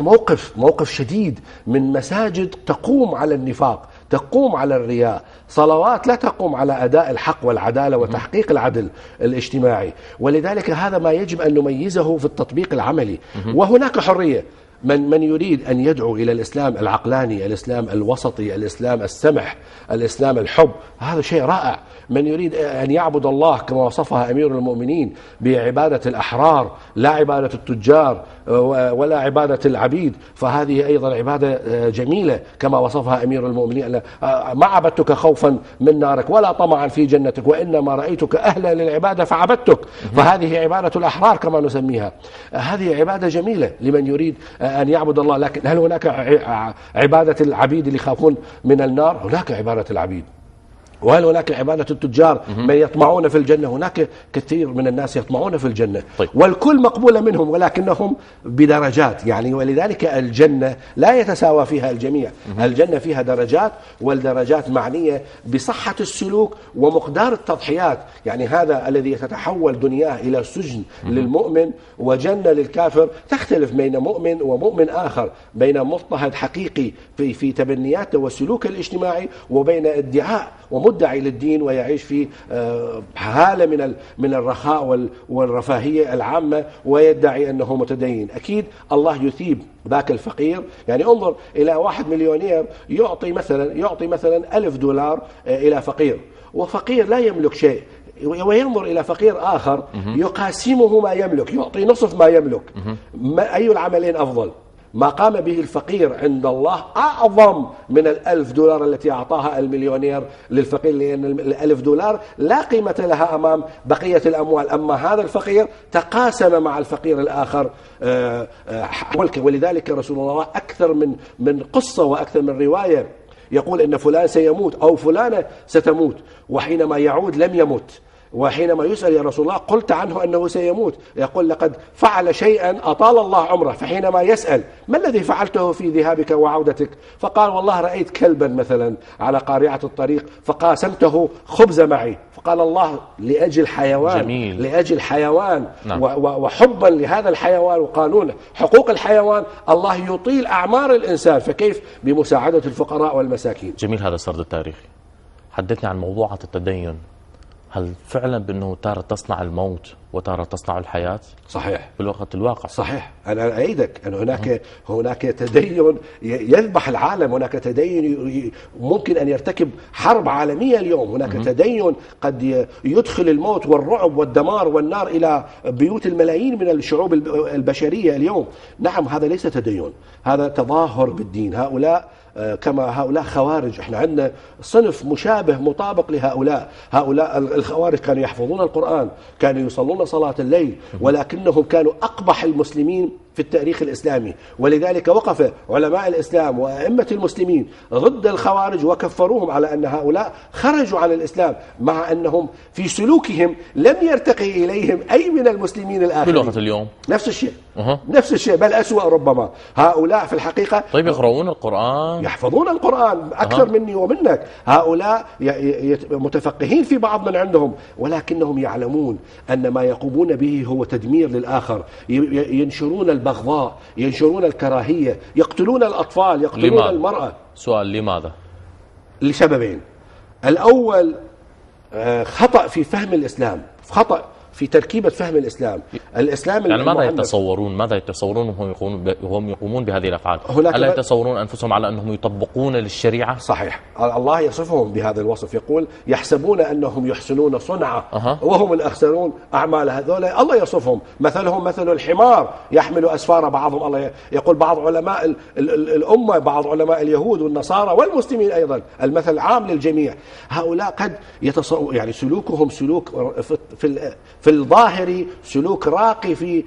موقف شديد من مساجد تقوم على النفاق، تقوم على الرياء، صلوات لا تقوم على أداء الحق والعدالة وتحقيق العدل الاجتماعي. ولذلك هذا ما يجب أن نميزه في التطبيق العملي. وهناك حرية. من يريد أن يدعو إلى الإسلام العقلاني، الإسلام الوسطي، الإسلام السمح، الإسلام الحب، هذا شيء رائع. من يريد أن يعبد الله كما وصفها أمير المؤمنين بعبادة الأحرار لا عبادة التجار ولا عبادة العبيد، فهذه أيضا عبادة جميلة كما وصفها أمير المؤمنين: ما عبدتك خوفا من نارك ولا طمعا في جنتك وإنما رأيتك أهلا للعبادة فعبدتك. فهذه عبادة الأحرار كما نسميها. هذه عبادة جميلة لمن يريد أن يعبد الله. لكن هل هناك عبادة العبيد اللي يخافون من النار؟ هناك عبادة العبيد. وهل هناك عبادة التجار من يطمعون في الجنة؟ هناك كثير من الناس يطمعون في الجنة. طيب. والكل مقبولة منهم ولكنهم بدرجات. ولذلك الجنة لا يتساوى فيها الجميع. الجنة فيها درجات، والدرجات معنية بصحة السلوك ومقدار التضحيات. هذا الذي يتحول دنياه إلى سجن للمؤمن وجنة للكافر تختلف بين مؤمن ومؤمن آخر، بين مضطهد حقيقي في تبنياته والسلوك الاجتماعي وبين ادعاء ومدعي للدين ويعيش في حالة من الرخاء والرفاهية العامة ويدعي أنه متدين. أكيد الله يثيب ذاك الفقير. انظر إلى واحد مليونير يعطي مثلا $1000 إلى فقير، وفقير لا يملك شيء، وينظر إلى فقير آخر يقاسمه ما يملك، يعطي نصف ما يملك. أي العملين أفضل؟ ما قام به الفقير عند الله أعظم من $1000 التي أعطاها المليونير للفقير، لأن $1000 لا قيمة لها أمام بقية الأموال. أما هذا الفقير تقاسم مع الفقير الآخر. ولذلك رسول الله أكثر من قصة وأكثر من رواية يقول إن فلان سيموت أو فلانة ستموت، وحينما يعود لم يمت. وحينما يسأل: يا رسول الله قلت عنه أنه سيموت، يقول: لقد فعل شيئا أطال الله عمره. فحينما يسأل: ما الذي فعلته في ذهابك وعودتك؟ فقال: والله رأيت كلبا مثلا على قارعة الطريق فقاسمته خبز معي. فقال الله: لأجل حيوان. جميل. لأجل حيوان. نعم. وحبا لهذا الحيوان وقانون حقوق الحيوان الله يطيل أعمار الإنسان، فكيف بمساعدة الفقراء والمساكين؟ جميل هذا السرد التاريخي. حدثني عن موضوعة التدين هل فعلا بأنه تارة تصنع الموت وتارة تصنع الحياة صحيح بالوقت الواقع؟ صحيح. أنا أعيدك أن هناك تدين يذبح العالم، هناك تدين ممكن أن يرتكب حرب عالمية اليوم، هناك تدين قد يدخل الموت والرعب والدمار والنار إلى بيوت الملايين من الشعوب البشرية اليوم. نعم، هذا ليس تدين، هذا تظاهر بالدين. هؤلاء كما هؤلاء خوارج، احنا عندنا صنف مشابه مطابق لهؤلاء. هؤلاء الخوارج كانوا يحفظون القرآن، كانوا يصلون صلاة الليل، ولكنهم كانوا أقبح المسلمين في التاريخ الإسلامي. ولذلك وقف علماء الإسلام وأئمة المسلمين ضد الخوارج وكفروهم على أن هؤلاء خرجوا عن الإسلام، مع أنهم في سلوكهم لم يرتقي إليهم أي من المسلمين الآخرين. بالوقت اليوم نفس الشيء، نفس الشيء، بل أسوأ ربما. هؤلاء في الحقيقة طيب يقرؤون القرآن، يحفظون القرآن أكثر مني ومنك. هؤلاء متفقهين في بعض من عندهم، ولكنهم يعلمون أن ما يقومون به هو تدمير للآخر. ينشرون البغضاء، ينشرون الكراهية، يقتلون الأطفال، يقتلون لماذا؟ المرأة. سؤال: لماذا؟ لسببين. الأول خطأ في فهم الإسلام، خطأ في تركيبة فهم الإسلام. يعني ماذا يتصورون وهم يقومون بهذه الأفعال؟ ألا يتصورون أنفسهم على أنهم يطبقون للشريعة؟ صحيح. الله يصفهم بهذا الوصف، يقول يحسبون أنهم يحسنون صنعا وهم الأخسرون أعمال. هذول الله يصفهم، مثلهم مثل الحمار يحمل أسفار بعضهم. الله يقول بعض علماء الأمة، بعض علماء اليهود والنصارى والمسلمين أيضا، المثل عام للجميع. هؤلاء قد يعني سلوكهم سلوك في الظاهر سلوك راقي في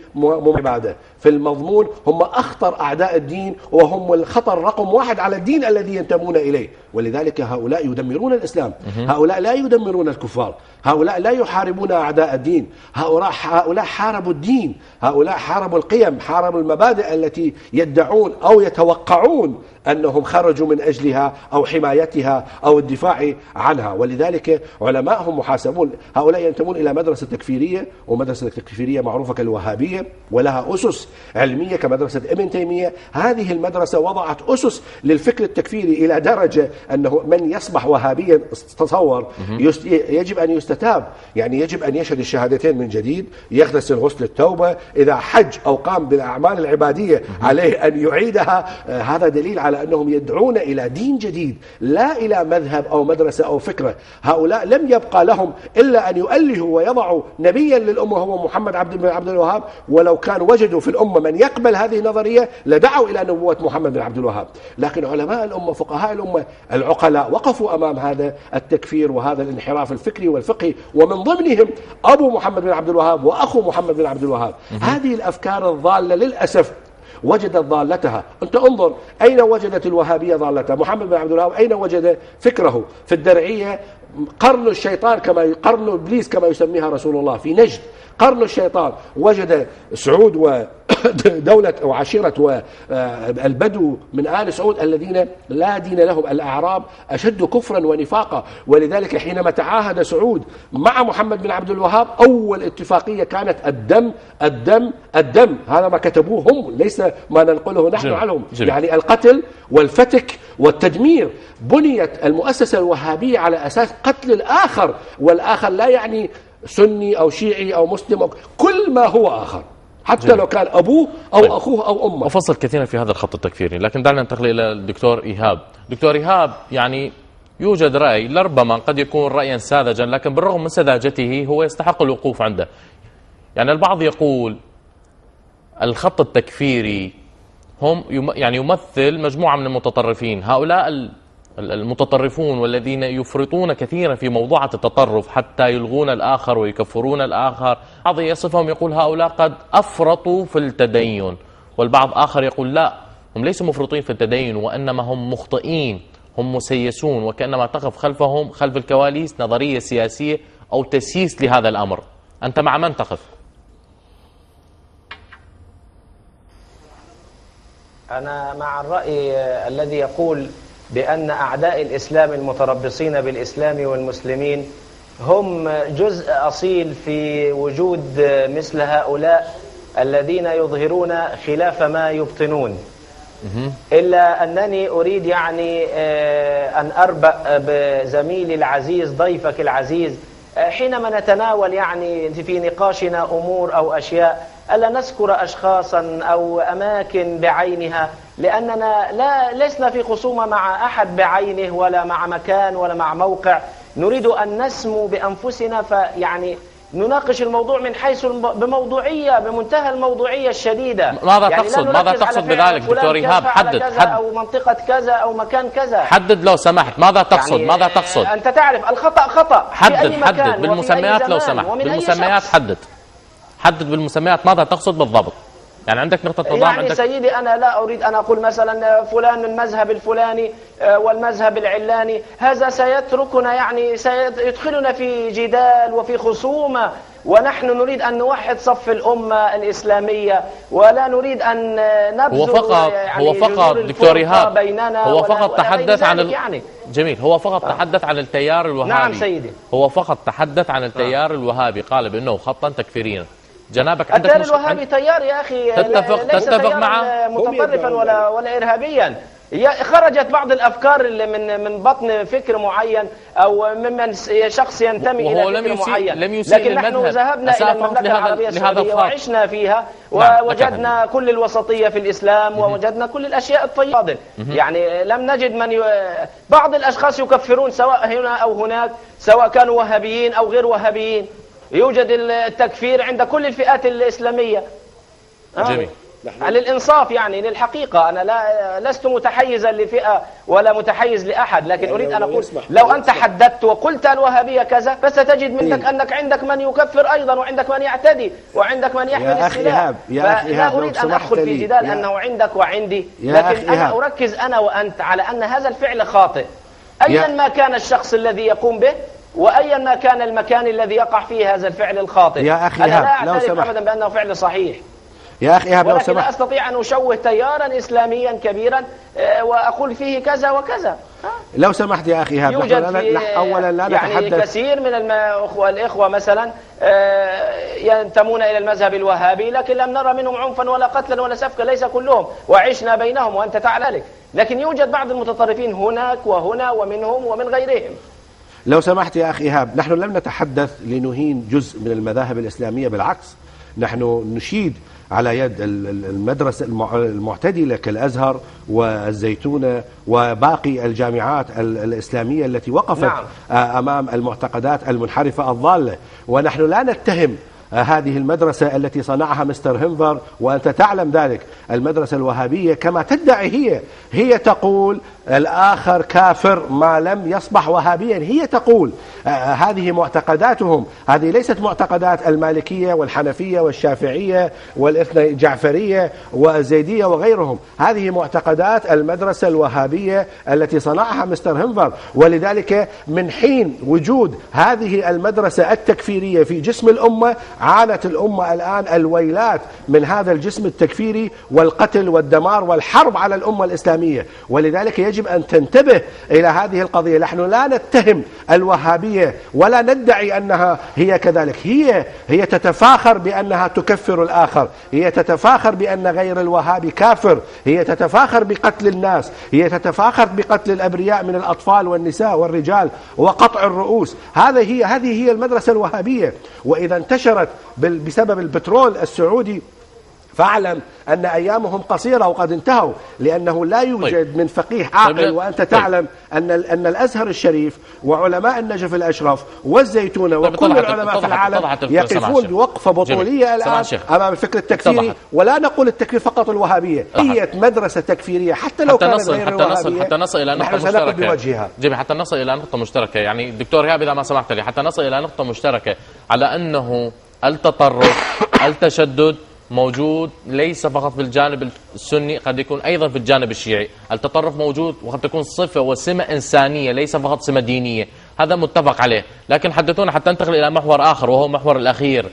عبادة، في المضمون هم أخطر أعداء الدين، وهم الخطر رقم 1 على الدين الذي ينتمون إليه. ولذلك هؤلاء يدمرون الإسلام، هؤلاء لا يدمرون الكفار، هؤلاء لا يحاربون أعداء الدين، هؤلاء حاربوا الدين، هؤلاء حاربوا القيم، حاربوا المبادئ التي يدعون أو يتوقعون أنهم خرجوا من أجلها أو حمايتها أو الدفاع عنها. ولذلك علماءهم محاسبون. هؤلاء ينتمون إلى مدرسة تكفيرية، ومدرسة التكفيرية معروفة كالوهابية، ولها أسس علمية كمدرسة ابن تيمية. هذه المدرسة وضعت أسس للفكر التكفيري إلى درجة أنه من يصبح وهابيا تصور يجب أن يستتاب، يعني يجب أن يشهد الشهادتين من جديد، يغتسل غسل التوبة، إذا حج أو قام بالأعمال العبادية عليه أن يعيدها. هذا دليل على أنهم يدعون إلى دين جديد، لا إلى مذهب أو مدرسة أو فكرة. هؤلاء لم يبقى لهم إلا أن يؤلهوا ويضعوا نبيا للأمة هو محمد بن عبد الوهاب، ولو كان وجدوا في الأمة من يقبل هذه النظرية لدعوا إلى نبوة محمد بن عبد الوهاب. لكن علماء الأمة، فقهاء الأمة العقلاء، وقفوا أمام هذا التكفير وهذا الانحراف الفكري والفقهي، ومن ضمنهم أبو محمد بن عبد الوهاب وأخو محمد بن عبد الوهاب. هذه الأفكار الضالة للأسف وجدت ضالتها. أنت انظر أين وجدت الوهابية ضالتها. محمد بن عبد الوهاب أين وجد فكره؟ في الدرعية، قرن الشيطان قرن إبليس كما يسميها رسول الله، في نجد قرن الشيطان. وجد سعود ودولة وعشيرة والبدو من آل سعود الذين لا دين لهم، الأعراب أشد كفرا ونفاقا. ولذلك حينما تعاهد سعود مع محمد بن عبد الوهاب، أول اتفاقية كانت الدم الدم الدم. هذا ما كتبوه هم، ليس ما ننقله نحن عنهم. يعني القتل والفتك والتدمير. بنيت المؤسسة الوهابية على أساس قتل الآخر، والآخر لا يعني سني أو شيعي أو مسلم أو كل ما هو آخر، حتى لو كان أبوه أو أخوه أو أمه. أفصل كثيرا في هذا الخط التكفيري، لكن دعنا ننتقل إلى الدكتور إيهاب. دكتور إيهاب، يعني يوجد رأي لربما قد يكون رأيا ساذجا، لكن بالرغم من سذاجته هو يستحق الوقوف عنده. يعني البعض يقول الخط التكفيري هم يعني يمثل مجموعة من المتطرفين. هؤلاء المتطرفون والذين يفرطون كثيرا في موضوعة التطرف حتى يلغون الآخر ويكفرون الآخر، بعض يصفهم يقول هؤلاء قد أفرطوا في التدين، والبعض آخر يقول لا، هم ليسوا مفرطين في التدين، وإنما هم مخطئين، هم مسيسون، وكأنما تقف خلفهم خلف الكواليس نظرية سياسية أو تسييس لهذا الأمر. أنت مع من تقف؟ أنا مع الرأي الذي يقول بأن أعداء الإسلام المتربصين بالإسلام والمسلمين هم جزء أصيل في وجود مثل هؤلاء الذين يظهرون خلاف ما يبطنون. إلا أنني أريد يعني أن أربأ بزميلي العزيز ضيفك العزيز حينما نتناول يعني في نقاشنا أمور أو أشياء ألا نذكر أشخاصا أو أماكن بعينها، لأننا لسنا في خصومة مع أحد بعينه ولا مع مكان ولا مع موقع. نريد أن نسمو بأنفسنا، فيعني نناقش الموضوع من حيث بموضوعية، بمنتهى الموضوعية الشديدة. ماذا تقصد؟ ماذا تقصد بذلك دكتور إيهاب؟ حدد أو منطقة كذا أو مكان كذا. حدد لو سمحت، ماذا تقصد؟ يعني ماذا تقصد؟ أنت تعرف الخطأ خطأ. حدد بالمسميات لو سمحت، بالمسميات حدد بالمسميات ماذا تقصد بالضبط؟ يعني عندك نقطة نظام، يعني عندك سيدي أنا لا أريد أن أقول مثلا فلان من المذهب الفلاني والمذهب العلاني، هذا سيتركنا يعني سيدخلنا في جدال وفي خصومة، ونحن نريد أن نوحد صف الأمة الإسلامية ولا نريد أن نبذل هو فقط دكتور إيهاب بيننا. هو فقط تحدث عن يعني جميل، هو فقط تحدث عن التيار الوهابي. نعم سيدي، هو فقط تحدث عن التيار الوهابي، قال بأنه خطا تكفيريا. جنابك عندك التيار الوهابي تيار يا أخي، تتفق معه متطرفا ولا إرهابيا. خرجت بعض الأفكار اللي من بطن فكر معين أو ممن شخص ينتمي إلى فكر معين، لكن نحن ذهبنا إلى المملكة العربية السعودية وعشنا فيها ووجدنا كل الوسطية في الإسلام ووجدنا كل الأشياء الطيبة. يعني لم نجد بعض الأشخاص يكفرون سواء هنا أو هناك، سواء كانوا وهابيين أو غير وهابيين. يوجد التكفير عند كل الفئات الإسلامية. جميل. على الإنصاف يعني للحقيقة، أنا لست متحيزا لفئة ولا متحيز لأحد، لكن أريد أن أقول لو أنت حددت وقلت الوهابية كذا فستجد منك أنك عندك من يكفر أيضا، وعندك من يعتدي، وعندك من يحمل السلاح. فلا أريد أن أدخل في جدال أنه عندك وعندي، لكن أنا أركز أنا وأنت على أن هذا الفعل خاطئ أيا ما كان الشخص الذي يقوم به وأيا ما كان المكان الذي يقع فيه هذا الفعل الخاطئ. يا أخي أنا لا أعترف أبدا بأنه فعل صحيح. يا أخي إيهاب لو سمحت، ولكن لا أستطيع أن أشوه تيارا إسلاميا كبيرا وأقول فيه كذا وكذا. لو سمحت يا أخي إيهاب، أولا لا نتحدث، يعني كثير من الإخوة مثلا ينتمون إلى المذهب الوهابي، لكن لم نرى منهم عنفا ولا قتلا ولا سفكا، ليس كلهم، وعشنا بينهم وأنت تعلم ذلك، لكن يوجد بعض المتطرفين هناك وهنا ومنهم ومن غيرهم. لو سمحت يا أخي إيهاب، نحن لم نتحدث لنهين جزء من المذاهب الإسلامية، بالعكس نحن نشيد على يد المدرسة المعتدلة كالأزهر والزيتونة وباقي الجامعات الإسلامية التي وقفت أمام المعتقدات المنحرفة الضالة. ونحن لا نتهم هذه المدرسة التي صنعها مستر هنفر، وأنت تعلم ذلك. المدرسة الوهابية كما تدعي هي تقول الآخر كافر ما لم يصبح وهابيا، هي تقول هذه معتقداتهم، هذه ليست معتقدات المالكية والحنفية والشافعية والاثنى جعفرية والزيدية وغيرهم، هذه معتقدات المدرسة الوهابية التي صنعها مستر هنفر. ولذلك من حين وجود هذه المدرسة التكفيرية في جسم الأمة، عانت الأمة الآن الويلات من هذا الجسم التكفيري والقتل والدمار والحرب على الأمة الإسلامية. ولذلك يجب أن تنتبه إلى هذه القضية. نحن لا نتهم الوهابية ولا ندعي أنها هي كذلك، هي تتفاخر بأنها تكفر الآخر، هي تتفاخر بأن غير الوهابي كافر، هي تتفاخر بقتل الناس، هي تتفاخر بقتل الأبرياء من الأطفال والنساء والرجال وقطع الرؤوس. هذه هي المدرسة الوهابية. وإذا انتشرت بسبب البترول السعودي فاعلم أن أيامهم قصيرة وقد انتهوا، لأنه لا يوجد من فقيه عاقل. وأنت تعلم أن الأزهر الشريف وعلماء النجف الأشرف والزيتونة وكل العلماء في العالم يقفون بوقفة بطولية الآن أمام الفكر التكفيري. ولا نقول التكفير فقط الوهابية، هي مدرسة تكفيرية حتى لو كانت غير الوهابية. حتى نصل إلى نقطة مشتركة جميل، حتى نصل إلى نقطة مشتركة. يعني دكتور إيهاب إذا ما سمحت لي، حتى نصل إلى نقطة مشتركة على أنه التطرف التشدد موجود ليس فقط في الجانب السني، قد يكون أيضا في الجانب الشيعي. التطرف موجود وقد تكون صفة وسمة إنسانية ليس فقط سمة دينية، هذا متفق عليه. لكن حدثونا حتى ننتقل إلى محور آخر وهو محور الأخير.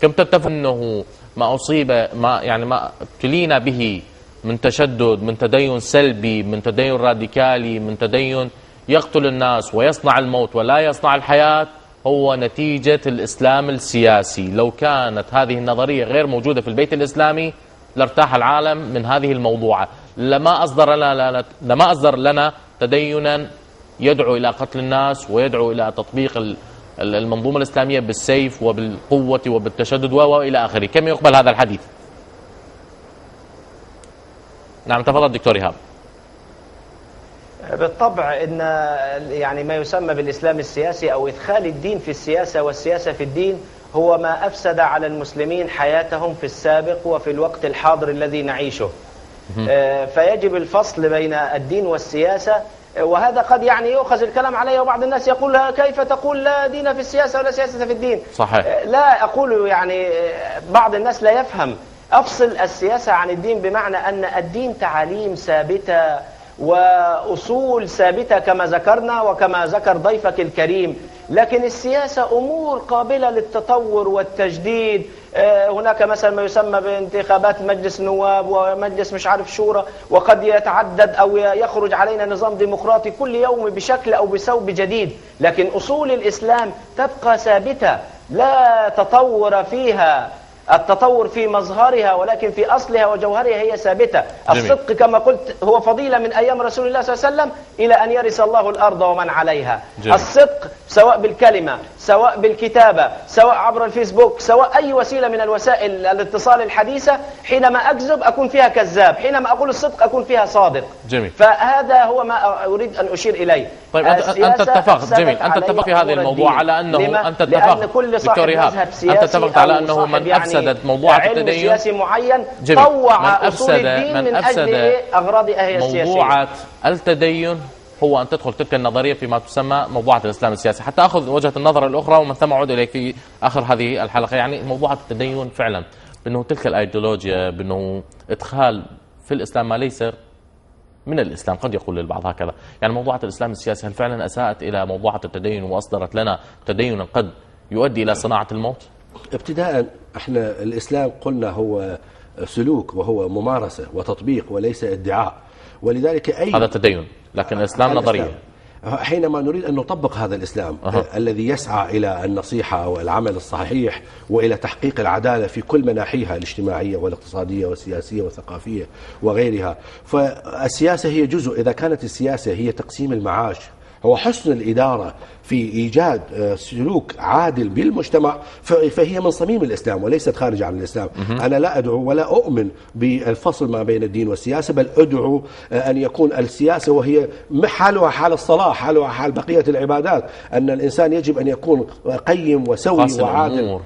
كم تتفق أنه ما أصيب ما ابتلينا به من تشدد، من تدين سلبي، من تدين راديكالي، من تدين يقتل الناس ويصنع الموت ولا يصنع الحياة، هو نتيجة الإسلام السياسي. لو كانت هذه النظرية غير موجودة في البيت الإسلامي لارتاح العالم من هذه الموضوعة. لما أصدر لنا تدينا يدعو إلى قتل الناس ويدعو إلى تطبيق المنظومة الإسلامية بالسيف وبالقوة وبالتشدد وإلى آخره، كم يقبل هذا الحديث؟ نعم تفضل دكتور إيهاب. بالطبع ان يعني ما يسمى بالاسلام السياسي او ادخال الدين في السياسه والسياسه في الدين هو ما افسد على المسلمين حياتهم في السابق وفي الوقت الحاضر الذي نعيشه. فيجب الفصل بين الدين والسياسه، وهذا قد يعني يؤخذ الكلام عليه وبعض الناس يقول كيف تقول لا دين في السياسه ولا سياسه في الدين؟ صحيح. لا اقول يعني بعض الناس لا يفهم. افصل السياسه عن الدين بمعنى ان الدين تعاليم ثابته وأصول ثابتة كما ذكرنا وكما ذكر ضيفك الكريم، لكن السياسة أمور قابلة للتطور والتجديد. هناك مثلا ما يسمى بانتخابات مجلس نواب ومجلس مش عارف شورى، وقد يتعدد أو يخرج علينا نظام ديمقراطي كل يوم بشكل أو بثوب جديد، لكن أصول الإسلام تبقى ثابتة لا تطور فيها. التطور في مظهرها ولكن في أصلها وجوهرها هي ثابتة. الصدق كما قلت هو فضيلة من أيام رسول الله صلى الله عليه وسلم إلى أن يرث الله الأرض ومن عليها. جميل. الصدق سواء بالكلمة سواء بالكتابة سواء عبر الفيسبوك سواء أي وسيلة من الوسائل الاتصال الحديثة، حينما أكذب أكون فيها كذاب، حينما أقول الصدق أكون فيها صادق. جميل. فهذا هو ما أريد أن أشير إليه. طيب أنت اتفقت جميل، أنت اتفقت في هذا الموضوع على أنه أنت اتفقت دكتور إيهاب، أنت اتفقت على أنه من أفسدت موضوعات التدين سياسي معين طوع أصول الدين من أجل أغراضها هي السياسية. موضوعات التدين هو أن تدخل تلك النظرية فيما تسمى موضوعة الإسلام السياسي، حتى أخذ وجهة النظر الأخرى ومن ثم أعود إليك في آخر هذه الحلقة. يعني موضوعة التدين فعلا بأنه تلك الأيديولوجيا، بأنه إدخال في الإسلام ما ليس من الإسلام، قد يقول للبعض هكذا. يعني موضوعة الإسلام السياسي هل فعلا أساءت إلى موضوعة التدين وأصدرت لنا تدينا قد يؤدي إلى صناعة الموت؟ ابتداء احنا الإسلام قلنا هو سلوك وهو ممارسة وتطبيق وليس ادعاء، ولذلك هذا تدين، لكن الإسلام نظرية. حينما نريد أن نطبق هذا الإسلام الذي يسعى إلى النصيحة والعمل الصحيح وإلى تحقيق العدالة في كل مناحيها الاجتماعية والاقتصادية والسياسية والثقافية وغيرها، فالسياسة هي جزء. إذا كانت السياسة هي تقسيم المعاش، هو حسن الإدارة في إيجاد سلوك عادل بالمجتمع، فهي من صميم الإسلام وليست خارج عن الإسلام. أنا لا أدعو ولا أؤمن بالفصل ما بين الدين والسياسة، بل أدعو أن يكون السياسة وهي حالها حال الصلاة، حالها حال بقية العبادات، أن الإنسان يجب أن يكون قيم وسوي وعادل.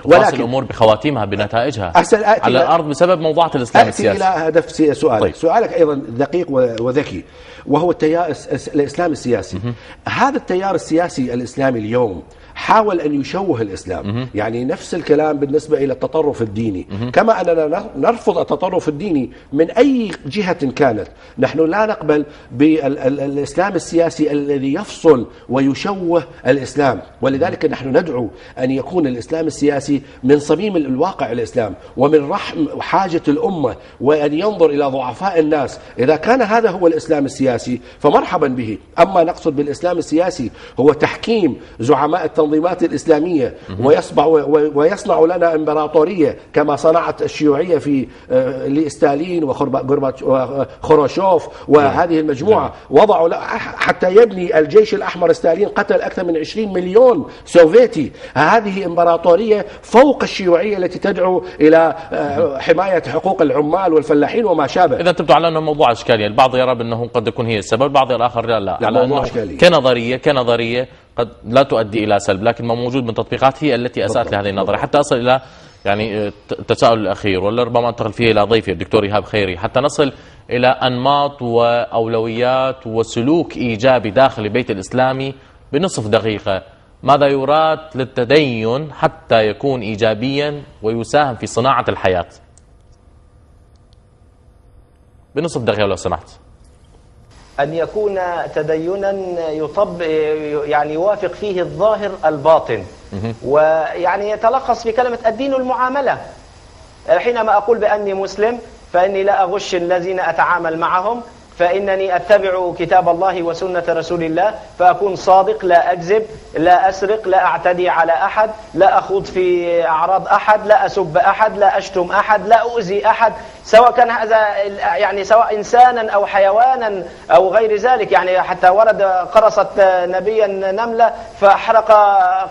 ولكن الأمور بخواتيمها بنتائجها على الأرض بسبب موضوعة الإسلام السياسي. إلى هدف سؤالك. طيب. سؤالك أيضا دقيق وذكي، وهو التيار الإسلام السياسي. هذا التيار السياسي الإسلامي اليوم حاول أن يشوه الإسلام. يعني نفس الكلام بالنسبة إلى التطرف الديني، كما أننا نرفض التطرف الديني من أي جهة كانت. نحن لا نقبل بالإسلام السياسي الذي يفصل ويشوه الإسلام، ولذلك نحن ندعو أن يكون الإسلام السياسي من صميم الواقع الإسلام ومن رحم حاجة الأمة، وأن ينظر إلى ضعفاء الناس. إذا كان هذا هو الإسلام السياسي فمرحبا به. أما نقصد بالإسلام السياسي هو تحكيم زعماء التنظيمات الإسلامية ويصنع لنا إمبراطورية كما صنعت الشيوعية في لستالين وخروشوف وهذه المجموعة. وضعوا حتى يبني الجيش الأحمر. ستالين قتل أكثر من 20 مليون سوفيتي. هذه إمبراطورية فوق الشيوعية التي تدعو إلى حماية حقوق العمال والفلاحين وما شابه. إذا تبدو على أنه موضوع إشكالي، البعض يرى بأنه قد يكون هي السبب، البعض الآخر لا على أنه كنظرية قد لا تؤدي إلى سلب، لكن ما موجود من تطبيقات هي التي أساءت لهذه النظرية. حتى أصل إلى يعني التساؤل الأخير واللي ربما أنتقل فيه إلى ضيفي الدكتور إيهاب خيري، حتى نصل إلى أنماط وأولويات وسلوك إيجابي داخل البيت الإسلامي بنصف دقيقة. ماذا يراد للتدين حتى يكون إيجابيا ويساهم في صناعة الحياة؟ بنصف دقيقة لو سمحت. أن يكون تدينا يعني يوافق فيه الظاهر الباطن، ويعني يتلخص في كلمة الدين المعاملة. حينما أقول بأني مسلم فإني لا أغش الذين أتعامل معهم، فإنني أتبع كتاب الله وسنة رسول الله، فأكون صادق، لا أكذب، لا أسرق، لا أعتدي على أحد، لا أخوض في أعراض أحد، لا أسب أحد، لا أشتم أحد، لا أؤذي أحد، سواء كان هذا يعني سواء إنسانا أو حيوانا أو غير ذلك. يعني حتى ورد قرصت نبيا نملة فأحرق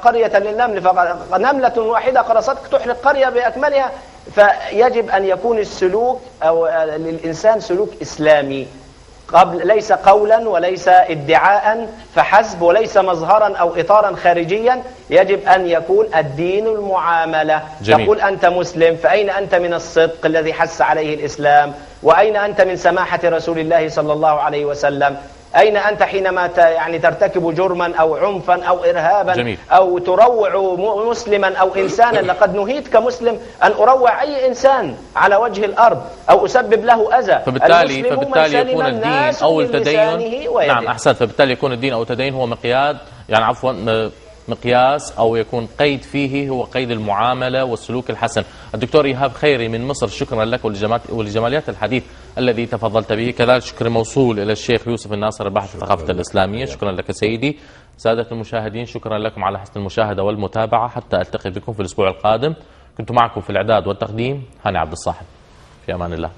قرية للنمل، فنملة واحدة قرصتك تحرق قرية بأكملها. فيجب أن يكون السلوك أو للإنسان سلوك إسلامي، ليس قولا وليس ادعاء فحسب، وليس مظهرا أو إطارا خارجيا. يجب أن يكون الدين المعاملة. جميل. تقول أنت مسلم، فأين أنت من الصدق الذي حث عليه الإسلام؟ وأين أنت من سماحة رسول الله صلى الله عليه وسلم؟ أين أنت حينما يعني ترتكب جرما أو عنفا أو إرهابا؟ جميل. أو تروع مسلما أو إنسانا؟ لقد نهيت كمسلم أن أروع أي إنسان على وجه الأرض أو أسبب له أذى. فبالتالي يكون الدين أو التدين، نعم أحسنت، فبالتالي يكون الدين أو التدين هو مقياس، يعني عفوا مقياس أو يكون قيد فيه هو قيد المعاملة والسلوك الحسن. الدكتور إيهاب خيري من مصر، شكرا لك ولجماليات الحديث الذي تفضلت به. كذلك شكر موصول إلى الشيخ يوسف الناصر الباحث في الثقافة الإسلامية. شكرا لك سيدي. سادة المشاهدين، شكرا لكم على حسن المشاهدة والمتابعة. حتى ألتقي بكم في الأسبوع القادم. كنت معكم في الإعداد والتقديم هاني عبد الصاحب. في أمان الله.